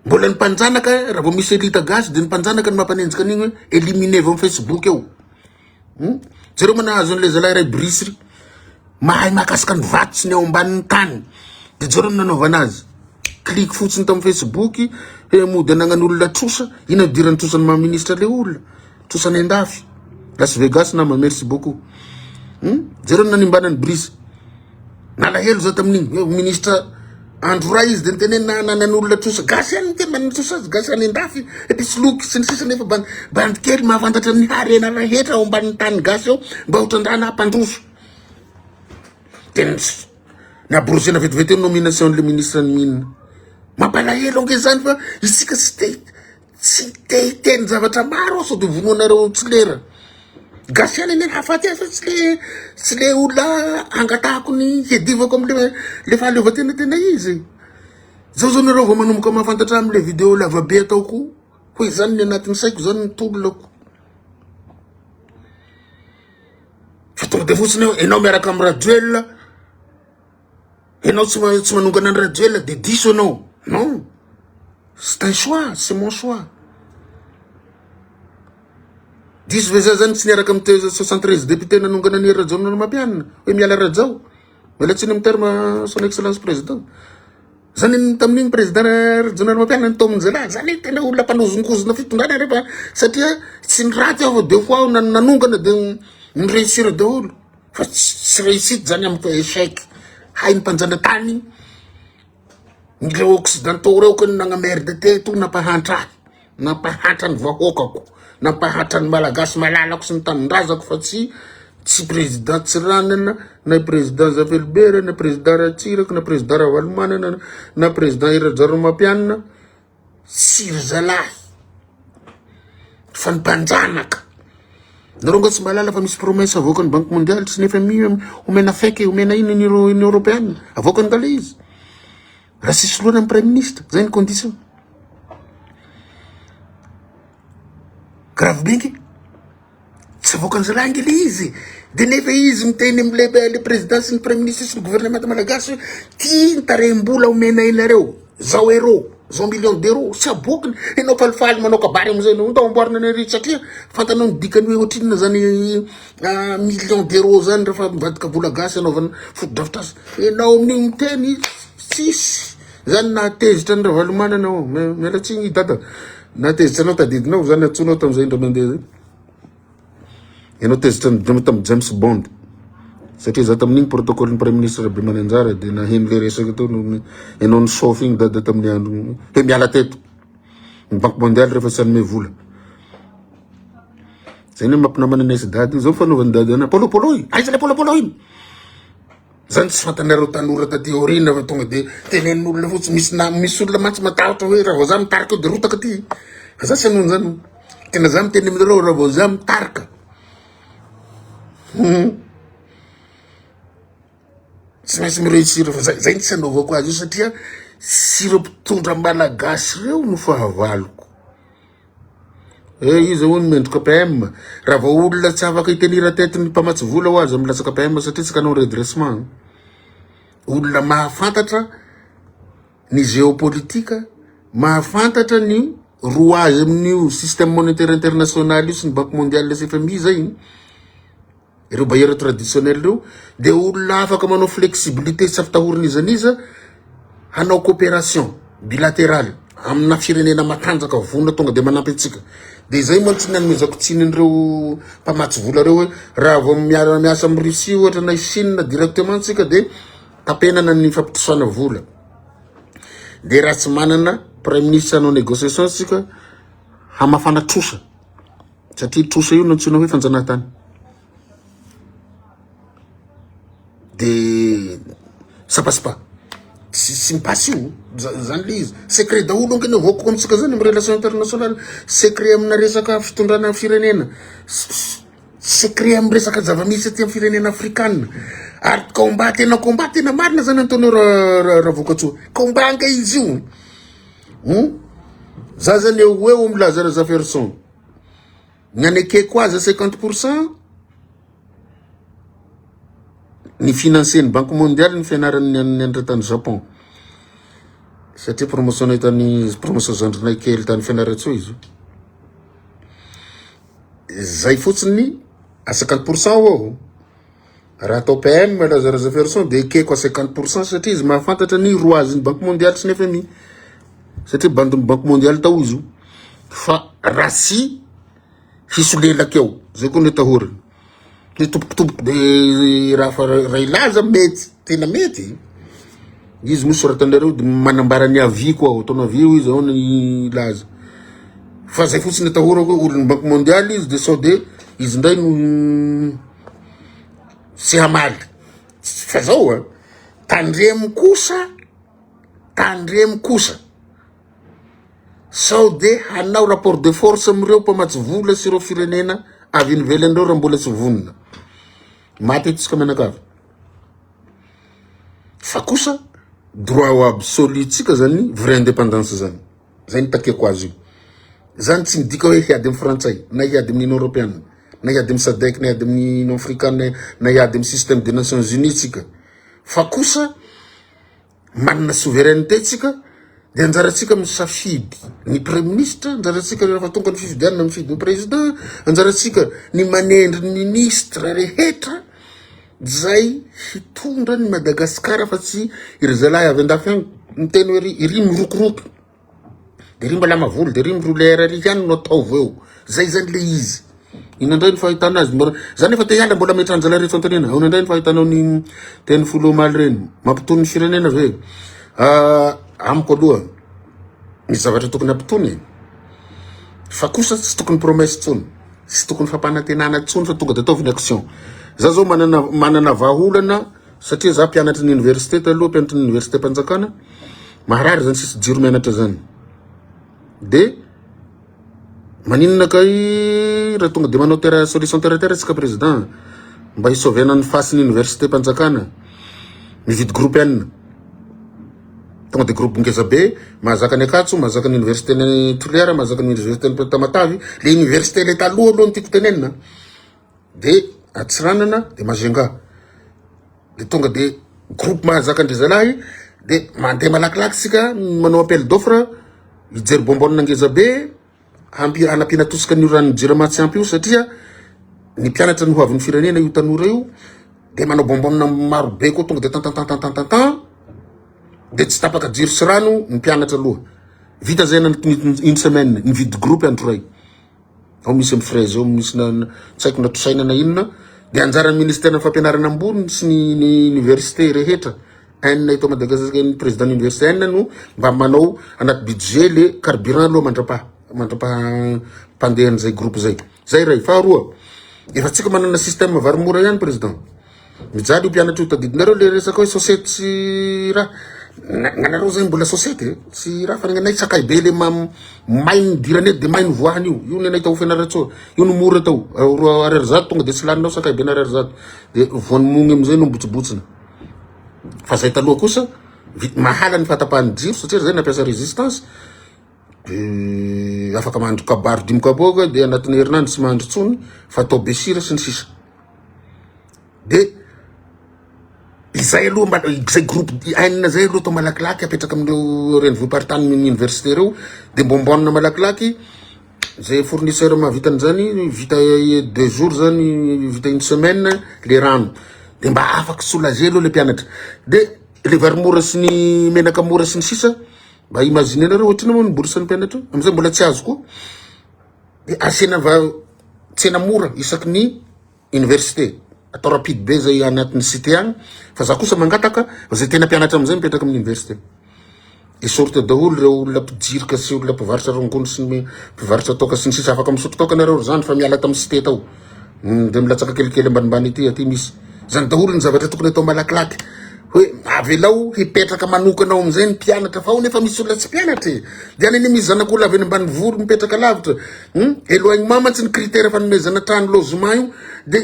Mbola ny mpanjanaka raha vao misy elita gasy de ny mpanjanaka no mampanenjika an'igny hoe éliminer avy amin'ny Facebook eo. Hmm? Jereo ma nahazo an'ilay zalahy iray Brice ry. Mahay mahakasika ny vato sy ny ao ambanin'ny tany. De jereo ny nanaovana azy. Clique fotsiny tamin'ny Facebook, he mody anagnan'olona trosa, inona idiran'ny trosan'ny maha ministre le olona? Trosa any andafy. Las Vegas nama, merci beaucoup. Hmm? Jereo ny nanimbana an'i Brice. Nalahelo za tamin'igny hoe ministre andro ray izy de niteneny na nanan'olona trosa gasy ihany niteny manana trosa azy gasy any andafy mpisoloky sy ny sisa nefa bandy bandy kely mahafantatra ny harena rehetra ao ambanin'ny tany gasy ao mba ho trandrahana hampandroso de ny aborozena vetivety eo nomination le ministre ny mine mampalahelo ange zany fa isika tsy te Tsy te hiteny zavatra maro aho sao de vonoanareo tsy lera. Gasy ihany anie ny hafaty azy fa tsy le tsy le olona angatahako ny hiadivako amle le fahaleovantena tena izy. Zao zao nareo vao manomboka mahafantatra amle video lavabe ataoko hoe zany ny anatin'ny saiko zany ny tolonako. Fa tonga de fotsiny hoe enao miaraka am Rajoelina, enao tsy tsy manongana an'i Rajoelina de diso enao. Non. C'est un choix, c'est mon choix. Diso ve za zany tsy niaraka amin'ny 73 député nanongana an'i Rajaonarimampianina hoe miala Rajao. Miala tsiny amin'ny terme son excellence président. Zany ny tamin'igny président Rajaonarimampianina nitaominy zalahy. Zany tena olona mpanozongozona fitondrana rehefa satria tsy ny ratsy aho fa deux fois aho nanongana de ni-réussir daholo. Fa tsy réussite zany amiko échec. Hay ny mpanjanatany Ireo occidentaux ireo ko nagnamerde teto nampahantra ahy, nampahantra ny vahoakako, nampahantra ny malagasy malalako sy ny tanindrazako fa tsy tsy président Tsiranana na i président Zafelibera na président Ratsiraka na président Ravalomanana na président Hery Rajaonarimampianina Tsy ry zalahy fa ny mpanjanaka. Nareo nga tsy mahalala fa misy promesse avoakan'ny banque mondiale sy ny FMI omena fake omena ino ny Union européenne avoakany nga le izy. Raha tsy soloina ny premier ministre, zay ny condition. Grave be nge. Tsy avoakan'ny zalahy ange le izy e! De nefa izy miteny amle le président sy ny premier ministre sy ny gouvernement malagasy hoe ty ny tarehim-bola omenay anareo, zao euro, zao million d'euro, tsy aboakiny, enao falifaly manao kabary amizay enao, ndao amboarina anay ry satria fantanao ny dikany hoe ohatrinona zany million d'euro zany refa mivadika vola gasy anaovana fotodrafitrasa, enao amin'io miteny tsisy zany nahatezitra an'i Ravalomanana ao, miala tsiny i dada, nahatezitra anao tadidinao zany antsoinao tamizay indray mandeha zay. Ianao tezitra ny tamin'i James Bond satria za tamin'igny protocole ny premier ministre Rabemananjara de naheno le resaka teo no ianao nisôfy igny dada tamin'ny andro hoe miala teto ny banque mondiale rehefa tsy hanome vola. Zay ny mampinamana anay sy dada io, zao fanaovan'i dada anay pôlôpôlô iny, aiza le pôlôpôlô iny? Zany tsy fantanareo tanora taty aoriana fa tonga de tenenin'olona fotsiny, misy na misy olona mantsy matahotra hoe raha vao za mitarika eo de rotaka ty, fa za tsy hanao an'izany, tena za miteny aminareo raha vao za mitarika, hum, tsy maintsy mi-reussir fa zay, zay ny tsy anaovako azy io satria tsy ireo mpitondra malagasy ireo no fahavaloko. Eh iza hono mendrika PM? Raha vao olona tsy afaka hi-tenir tête ny mpamatsy vola ho aza milatsaka PM satria tsy kanao redressement. Olona mahafantatra ny géopolitique, mahafantatra ny rouage amin'io système monétaire international io sy ny banque mondiale sy FMI zay. Ireo bailleurs traditionnels ireo dia olona afaka manao flexibilité tsy ampitahorina iza n'iza hanao coopération bilatérale amina firenena matanjaka vonona tonga dia manampy antsika. Dia izay mantsy ny anomezako tsiny an'ireo mpamatsy vola ireo hoe raha vao miara-miasa amin'i Russie ohatra na i Chine directement tsika dia tapenana ny fampitosana vola. Dia raha tsy manana praiminisitra hanao négociation tsika hamafana trosa. Satria trosa io no antsoina hoe fanjanahantany. De ça passe pas. Tsy tsy mi-passe io. Zany le izy. Secret daholo ange ny avoakako amintsika zany amin'ny relation internationale. Secret amina resaka fitondrana firenena. Secret amin'ny resaka zava-misy aty amin'ny firenena afrikana. Ary combat tena combat tena marina zany ataonao Ravokatsoa. Combat ange izy io. Hum? Za zany eo ho eo milaza Razafiarison. Ny anekeko azy à 50% ny financer ny banque mondiale ny fianarany nianatra tany Japon. Satria promotion tany promotion zandrinay kely tany Fianarantsoa izy io. Zay fotsiny à 50% aho. Raha atao PM Laza Razafiarison dia ekeko à 50% satria izy mahafantatra ny rouage-n'ny Banque mondiale sy ny FMI. Satria bandin'ny Banque mondiale tao izy io. Fa raha tsy hisolelaka eo, zay koa no atahorana. Hitompokotompoko de raha fa raha hilaza mety, tena mety. Izy moa soratanareo de manambara ny avis koa, ataonao avis io izy ao ny hilaza. Fa zay fotsiny atahorako hoe olon'ny Banque mondiale izy de sao de izy indray no Tsy hamaly. Fa zao a, tandremo kosa, tandremo kosa sao de hanao rapport de force amin'ireo mpamatsy vola sy ireo firenena avy any ivelany ireo raha mbola tsy vonona. Maty eto tsika mianakavy. Fa kosa droit absolu tsika zany vraie indépendance zany. Zay no takiako azy io. Zany tsy midika hoe hiady amin'ny frantsay na hiady amin'ny Union Europeana na hiady amin'ny SADC na hiady amin'ny Union Africaine na hiady amin'ny système des Nations Unies tsika. Fa kosa manana souveraineté tsika de anjarantsika misafidy ny premier ministre, anjarantsika rehefa tonga ny fifidianana mifidy ny président, anjarantsika ny manendry ny ministre rehetra zay hitondra ny Madagascar fa tsy iry zalahy avy andafy agny miteny hoe ry iry mirokoroky de ry mbola mavoly de ry mirouleur ry ihany no ataovy eo zay zany le izy ina ndray ny fahitana azy mbola za nefa te hiala mbola ametran-jalahy rehetra antenena aona ndray ny fahitanao ny teny folo omaly reny mampitony ny firenena ve ah, amiko aloha misy zavatra tokony hampitony e. fa kosa tsy tokony promesse tsony Tsy tokony fampanantenana intsony fa tonga de ataovy ny action. Za zao manana manana vahaolana satria za mpianatry ny université taloha, mpianatry ny université mpanjakana, maharary zany tsisy jiro mianatra zany. De maninona kay raha tonga de manao terre solution terre à terre tsika président mba hisauvena ny face ny université mpanjakana, mividy groupe N. Tonga de groupe ngeza be, mahazaka ny Ankatso, mahazaka ny université ny Toliara, mahazaka ny université ny Tamatave, le université le taloha aloha no tiako tenenina. de Antsiranana de Majunga. De tonga de groupe mahazaka an-dry zalahy de mandeha malakilaky tsika manao appel d'offre hijery bonbonne ngeza be hampi hanampiana tosika an'io ranon'ny jirama tsy ampy io satria ny mpianatra no hoavin'ny firenena io tanora io de manao bonbonne maro be koa tonga de tantantantantantan de tsy tapaka jiro sy rano ny mpianatra aloha. Vita zay anatin'ny une semaine nividy groupe andro ray. Ao misy ny frais ao misy na tsy haiko na trosaina na inona de anjaran'ny ministeran'ny fampianarana ambony sy ny ny université rehetra N eto Madagascar ny président ny université N no mba manao anaty budget le carburant aloha mandrapaha mandrapaha mpandeha an'izay groupe zay. Zay ray. Faharoa, efa tsika manana système vary mora ihany président. Mijaly io mpianatra io tadidinareo le resaka hoe sosety sy raha gnanareo zay mbola sosety e tsy raha fa gnanay sakay be le may ny dirany eto de may ny voahany io io ny anay tao Fianarantsoa io no mora tao 1100 tonga de tsy laninao sakay be n'ariary de voan'ny mogny amizay no mibotsibotsina fa zay taloha kosa mahala ny fahatapahan'ny jiro satria zay nampiasa résistance de afaka mahandro kabaro dimy kapoaka de anatin'ny herinandro tsy mahandro tsony fa atao be sira sy ny sisa. De izay aloha mba izay groupe N zay aloha atao malakilaky apetraka amin'ireo renivohi-paritany ny université ireo de bonbonne malakilaky zay fournisseur mahavita an'izany vita 2 jours zany, vita une semaine le rano de mba afaky soulager aloha le mpianatra. De le vary mora sy ny menaka mora sy ny sisa, mba imagine nareo ohatrina moa ny bourse ny mpianatra amizay mbola tsy azo koa. De asena va tsena mora isaky ny université, atao rapide be zay anatin'ny cité agny. Fa za kosa mangataka zay tena mpianatra amizay mipetraka amin'ny université esorte daholo reo olona mpijirika sy olona mpivarotra rongony sy ny mpivarotra toaka sy ny sisa. Afaka misotro toaka nareo zany fa miala tamin'ny cité tao de milatsaka kelikely ambanimbany aty aty misy zany daholo ny zavatra tokony atao malakilaky hoe avelao hipetraka manokana ao amizay ny mpianatra. Fa ao nefa misy olona tsy mpianatra e, de any anie misy zanak'olona avy any ambanivolo mipetraka lavitra. Éloignement mantsy ny critère fanomezana trano logement io. De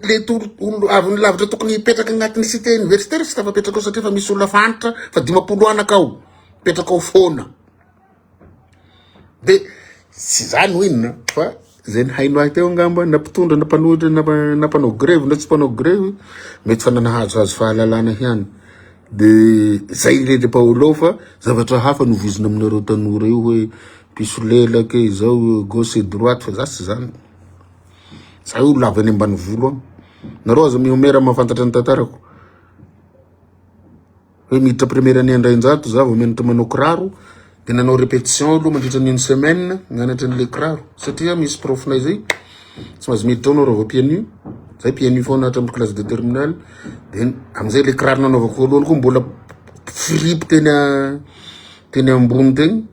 le to olo avy ny lavitra tokony hipetraka agnatin'ny cité universitaire tsy tafapetraka ao satria fa misy olona fantatra fa 50 anaka ao mipetraka ao foana. De tsy zany ho inona fa zay ny haino ahy teo angamba, na mpitondra na mpanohitra na mpanao grevy na tsy mpanao grevy, mety fa nanahazohazo fahalalana ihany. De zay le Paolo fa zavatra hafa no vizina aminareo tanora io hoe mpisolelaka izao, gauche et droite, fa za tsy zany. Za io lava any ambanivolo agny nareo aza mihomera mahafantatra ny tantarako hoe miditra première année Andrainjato za vao mianatra manao kiraro, de nanao répétition aloha mandritra ny une semaine mianatra an'le kiraro satria misy prof-nay zay tsy mahazo miditra ao anao raha vao pieds nus. Zay pieds nus foana hatramin'ny classe de terminale. De amizay le kiraro nanaovako voalohany koa mbola fripy teny teny ambony teny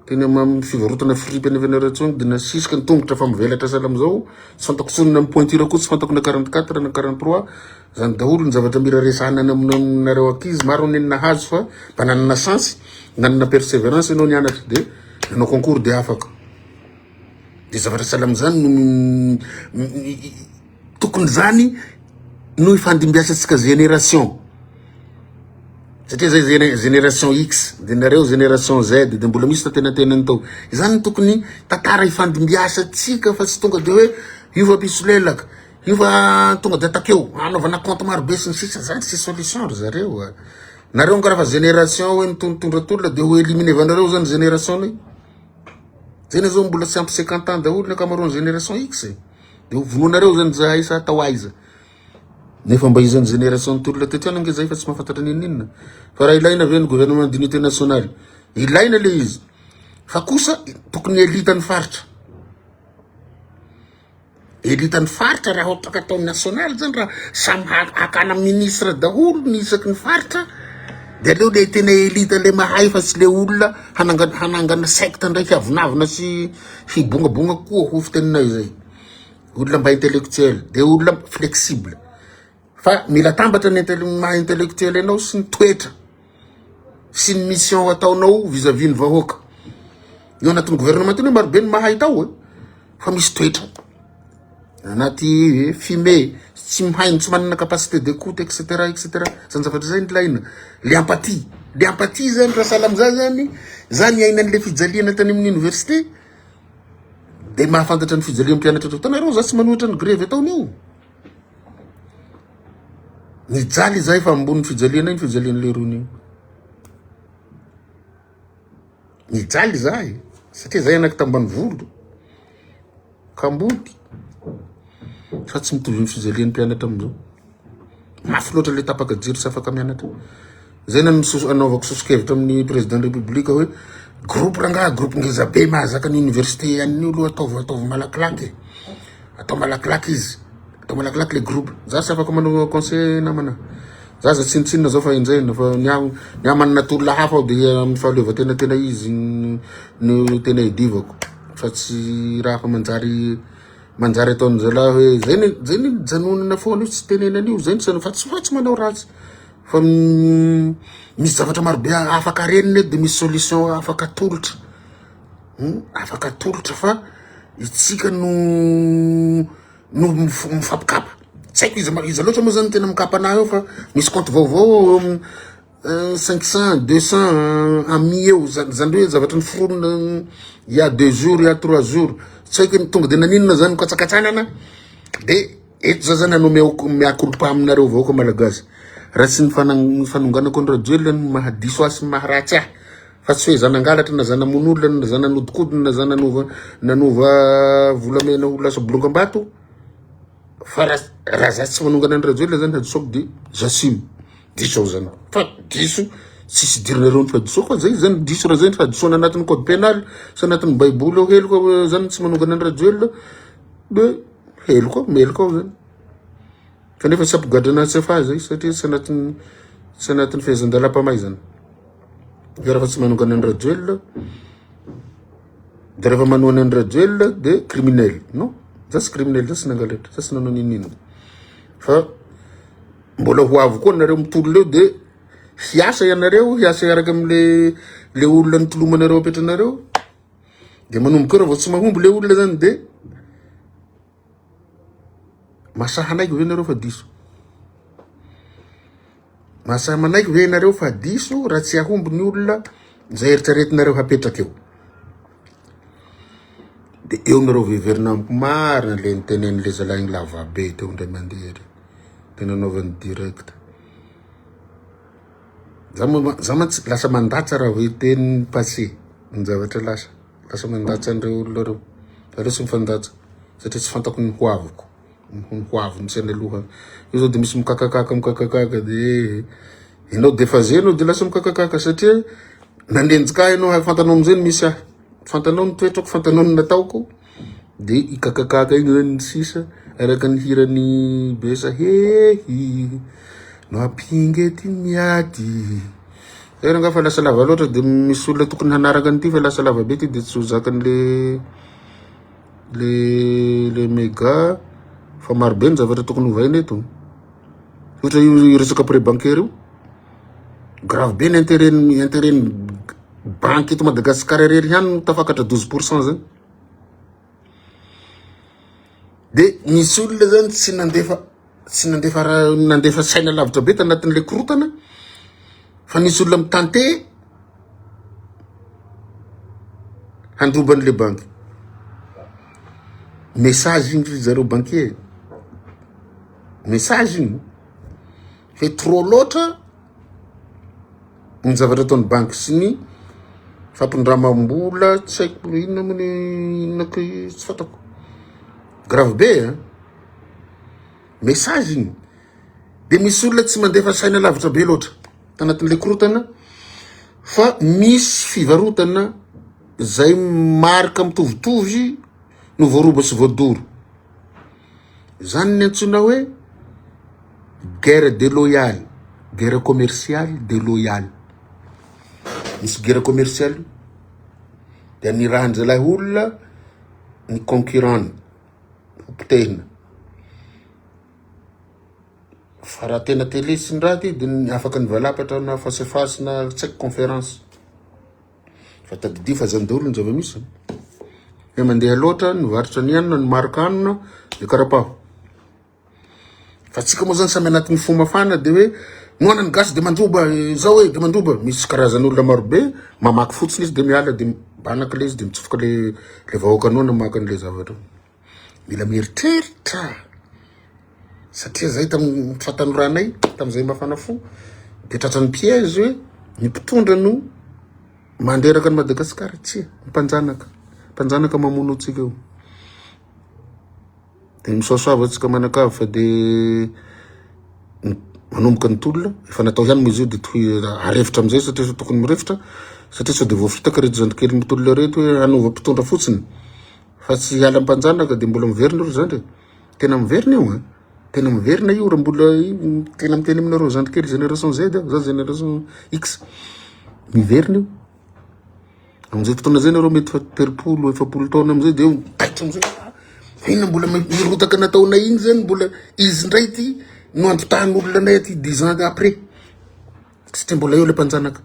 teny amin'ny fivarotana fripy any Fianarantsoa de nasisika ny tongotra fa mivelatra sahala amizao, tsy fantako tsony na ny pointure koa tsy fantako na 44 na 43. Zany daholo ny zavatra mira resahana any aminareo ankizy maro ny nahazo fa mba nanana chance, nanana persévérance ianao nianatra de nanao concours de afaka. De zavatra sahala amizany no tokony zany no ifandimbiasantsika génération satria zay génération X de nareo génération Z de mbola misy tatenatenany tao zany. Tokony tantara ifandimbiasantsika fa tsy tonga de hoe io fa mpisolelaka io fa tonga de atakeo anaovana compte maro be sy ny sisa. Zany tsy solution ry zareo a. Nareo karaha fa génération hoe mitondrotondra tolona de ho éliminevanareo zany génération nay zay na zao mbola tsy ampy 50 ans daholo ny ankamaroan'ny génération X e. De ho vonoanareo zany zahay sa atao aiza nefa mba izany génération tolona teto ange zay fa tsy mahafantatra ninninona. Fa raha ilaina ve ny gouvernement d'unité nationale? Ilaina le izy fa kosa tokony élite ny faritra, élite ny faritra. Raha ohatra ka atao national zany, raha samy hakana ministre daholo ny isaky ny faritra, de aleo le tena élite le mahay fa tsy le olona hanangana secte ndraiky avonavona sy hibongabonga koa ho fiteninay zay. Olona mba intellectuel de olona flexible fa mila tambatra ny maha intellectuel anao sy ny toetra sy ny mission ataonao vis-à-vis ny vahoaka eo anatin'ny gouvernement ty. Ny marobe ny mahay tao e fa misy toetra anaty fime tsy mihaino, tsy manana capacité d'écoute, etc etc. Zany zavatra zay ny ilaina, le empathie, le empathie zany. Raha sahala amizay zany zany iainan'le fijaliana tany amin'ny université de mahafantatra ny fijalian'ny mpianatra tao tanareo. Za tsy manohitra ny grevy ataon'io. Nijaly izahay fa ambony fijalianay ny fijalian'i lerony io. Nijaly izahay satria zahay anaky tambanivolo, kamboty, fa tsy mitovy ny fijalian'ny mpianatra amin'izao. Mafy loatra le tapaka jiro tsy afaka mianatra. Zay na anaovako soso-kevitra amin'ny président de république hoe groupe rangaha groupe ngeza be mahazaka ny université an'io aloha ataovy ataovy malakilaky e. Atao malakilaky izy. Atao malakilaky le groupe. Za tsy afaka manao conseil namana. Za za tsinontsinona zao fa enjehina fa ny ahy ny ahy manana tolona hafa aho de amin'ny fahaleovantena tena izy no tena idivako fa tsy raha fa manjary manjary ataon'ny zalahy hoe zay ny zay ny janonana foana io tsy tenenana io zay ny tsy fa tsy fa tsy manao ratsy fa misy zavatra marobe afaka renina eto de misy solution afaka atolotra. Hum, afaka atolotra fa itsika no no mifampikapa. Tsy haiko iza iza loatra moa zany tena mikapa anah eo fa misy compte vaovao eo amin'ny 500, 200 amis eo, zany zany hoe zavatra niforonina il y a deux jours, il y a trois jours. Tsy haiko hoe tonga de naninona zany nikatsakatsanana de eto za zany hanao mea culpa aminareo vahoaka malagasy. Raha tsy ny fanonganako an'i Rajoelina no mahadiso ahy sy maharatsy ahy. Fa tsy hoe za nangalatra na za namono olona na za nanodikodina na za nanova nanova volamena ho lasa bolongam-bato fa raha raha za tsy manongana an'i Rajoelina zany hadisoako de j'assume diso aho zany fa diso tsisy idiranareo ny fahadisoako fa zay zany diso raha zay ny fahadisoana anatin'ny code pénal sy anatin'ny baiboly ao heloka zany tsy manongana an'i Rajoelina de heloka aho meloka aho zany kanefa tsy ampigadrana tsy afaha zay satria tsy anatin'ny tsy anatin'ny fehezan-dalam-pamaizana. Dia rehefa tsy manongana an'i Rajoelina, dia rehefa manohana an'i Rajoelina dia criminel. Non, za tsy criminel, za tsy nangalatra, za tsy nanao n'inon'inona. Fa mbola ho avy koa nareo mitolona eo dia hiasa ianareo, hiasa hiaraka amle le olona nitolomanareo apetranareo. Dia manomboka eo raha vao tsy mahomby le olona zany dia mahasahy hanaiky ve nareo fa diso? Mahasahy manaiky ve ianareo fa diso raha tsy hahomby ny olona izay eritreretinareo hapetraka eo? De eo nareo vao hiverina amiko marina le nitenen'le zalahy igny lavabe teo indray mandeha ry. Tena nanaovany direct. Za moa za mantsy lasa mandatsa raha vao hiteny ny passé, ny zavatra lasa. Lasa mandatsa an'ireo olona ireo. Aleo tsy mifandatsa satria tsy fantako ny ho aviko. Ny ho avy ny saina aloha. Io zao de misy mikakakaka mikakakaka de enao dephasé enao de lasa mikakakaka satria nanenjika ahy enao fantanao amizay ny misy ahy. Fantanao ny toetrako, fantanao ny nataoko de hikakakaka iny zany ny sisa araka ny hiran'i Bessa hehy no ampinga ty miady. Zay rangaha fa lasa lava loatra de misy olona tokony hanaraka an'ity fa lasa lava be ty de tsy ho zakan'le Le le mega fa maro be ny zavatra tokony hovaina eto. Ohatra io resaka prêt bancaire io. Grave be ny intérêt ny intérêt ny banky eto Madagascar irery ihany no tafakatra 12% zany. De misy olona zany tsy nandefa tsy nandefa raha nandefa saina lavitra be tanatin'le korotana fa nisy olona mitante handroba an'le banky. Message iny ry zareo banquier. Message iny. Fe trop loatra ny zavatra ataon'ny banky sy ny fampindramam-bola tsy haiko inona moa ny inona ko tsy fantako. Grave be hein. Message iny. De misy olona tsy mandefa saina lavitra be loatra tanatin'le korotana fa misy fivarotana zay marika mitovitovy no voaroba sy voadoro. Zany ny antsoina hoe guerre deloyale, guerre commerciale deloyale. Misy guerre commerciale de nirahan-jalahy olona ny concurrent-ny ho potehina. Fa raha tena télé sy ny raha ty de afaka nivalapatra na face à face na tsy haiko conférence. Fa tadidio fa zany daholo ny zava-misy. Hoe mandeha loatra ny varotra ny hanina, ny marika hanina, de karapaho. Fa tsika moa zany samy anatin'ny fo mafana de hoe noana ny gasy de mandroba zao e de mandroba. Misy karazan'olona marobe mamaky fotsiny izy de miala de mibanaka le izy de mitsofoka le le vahoaka noana maka an'le zavatra. Mila mieritreritra. Satria zay tamin'ny fahatanoranay, tamin'izay mafana fo, de tratran'ny piège hoe ny mpitondra no mandreraka an'i Madagasikara. Tsia, ny mpanjanaka. Mpanjanaka mamono antsika io. De misoasoava antsika manakavy fa de manomboka ny tolona, efa natao ihany moa izy io de toy arefitra amizay satria sao tokony mirefitra, satria sao de voafitaka reto zandrikely mitolona reto hoe hanova mpitondra fotsiny fa tsy hiala mpanjanaka de mbola miverina ry zandry e. Tena miverina io an! Tena miverina io raha mbola tena miteny aminareo zandrikely génération Z aho, za génération X. Miverina io. Amin'izay fotoana izay nareo mety fa 30, 40 taona amin'izay dia taitra amin'izay. Inona mbola mirotaka nataonay iny zany mbola izy indray ity no androtahan'olona anay aty 10 ans après. Satria mbola eo le mpanjanaka.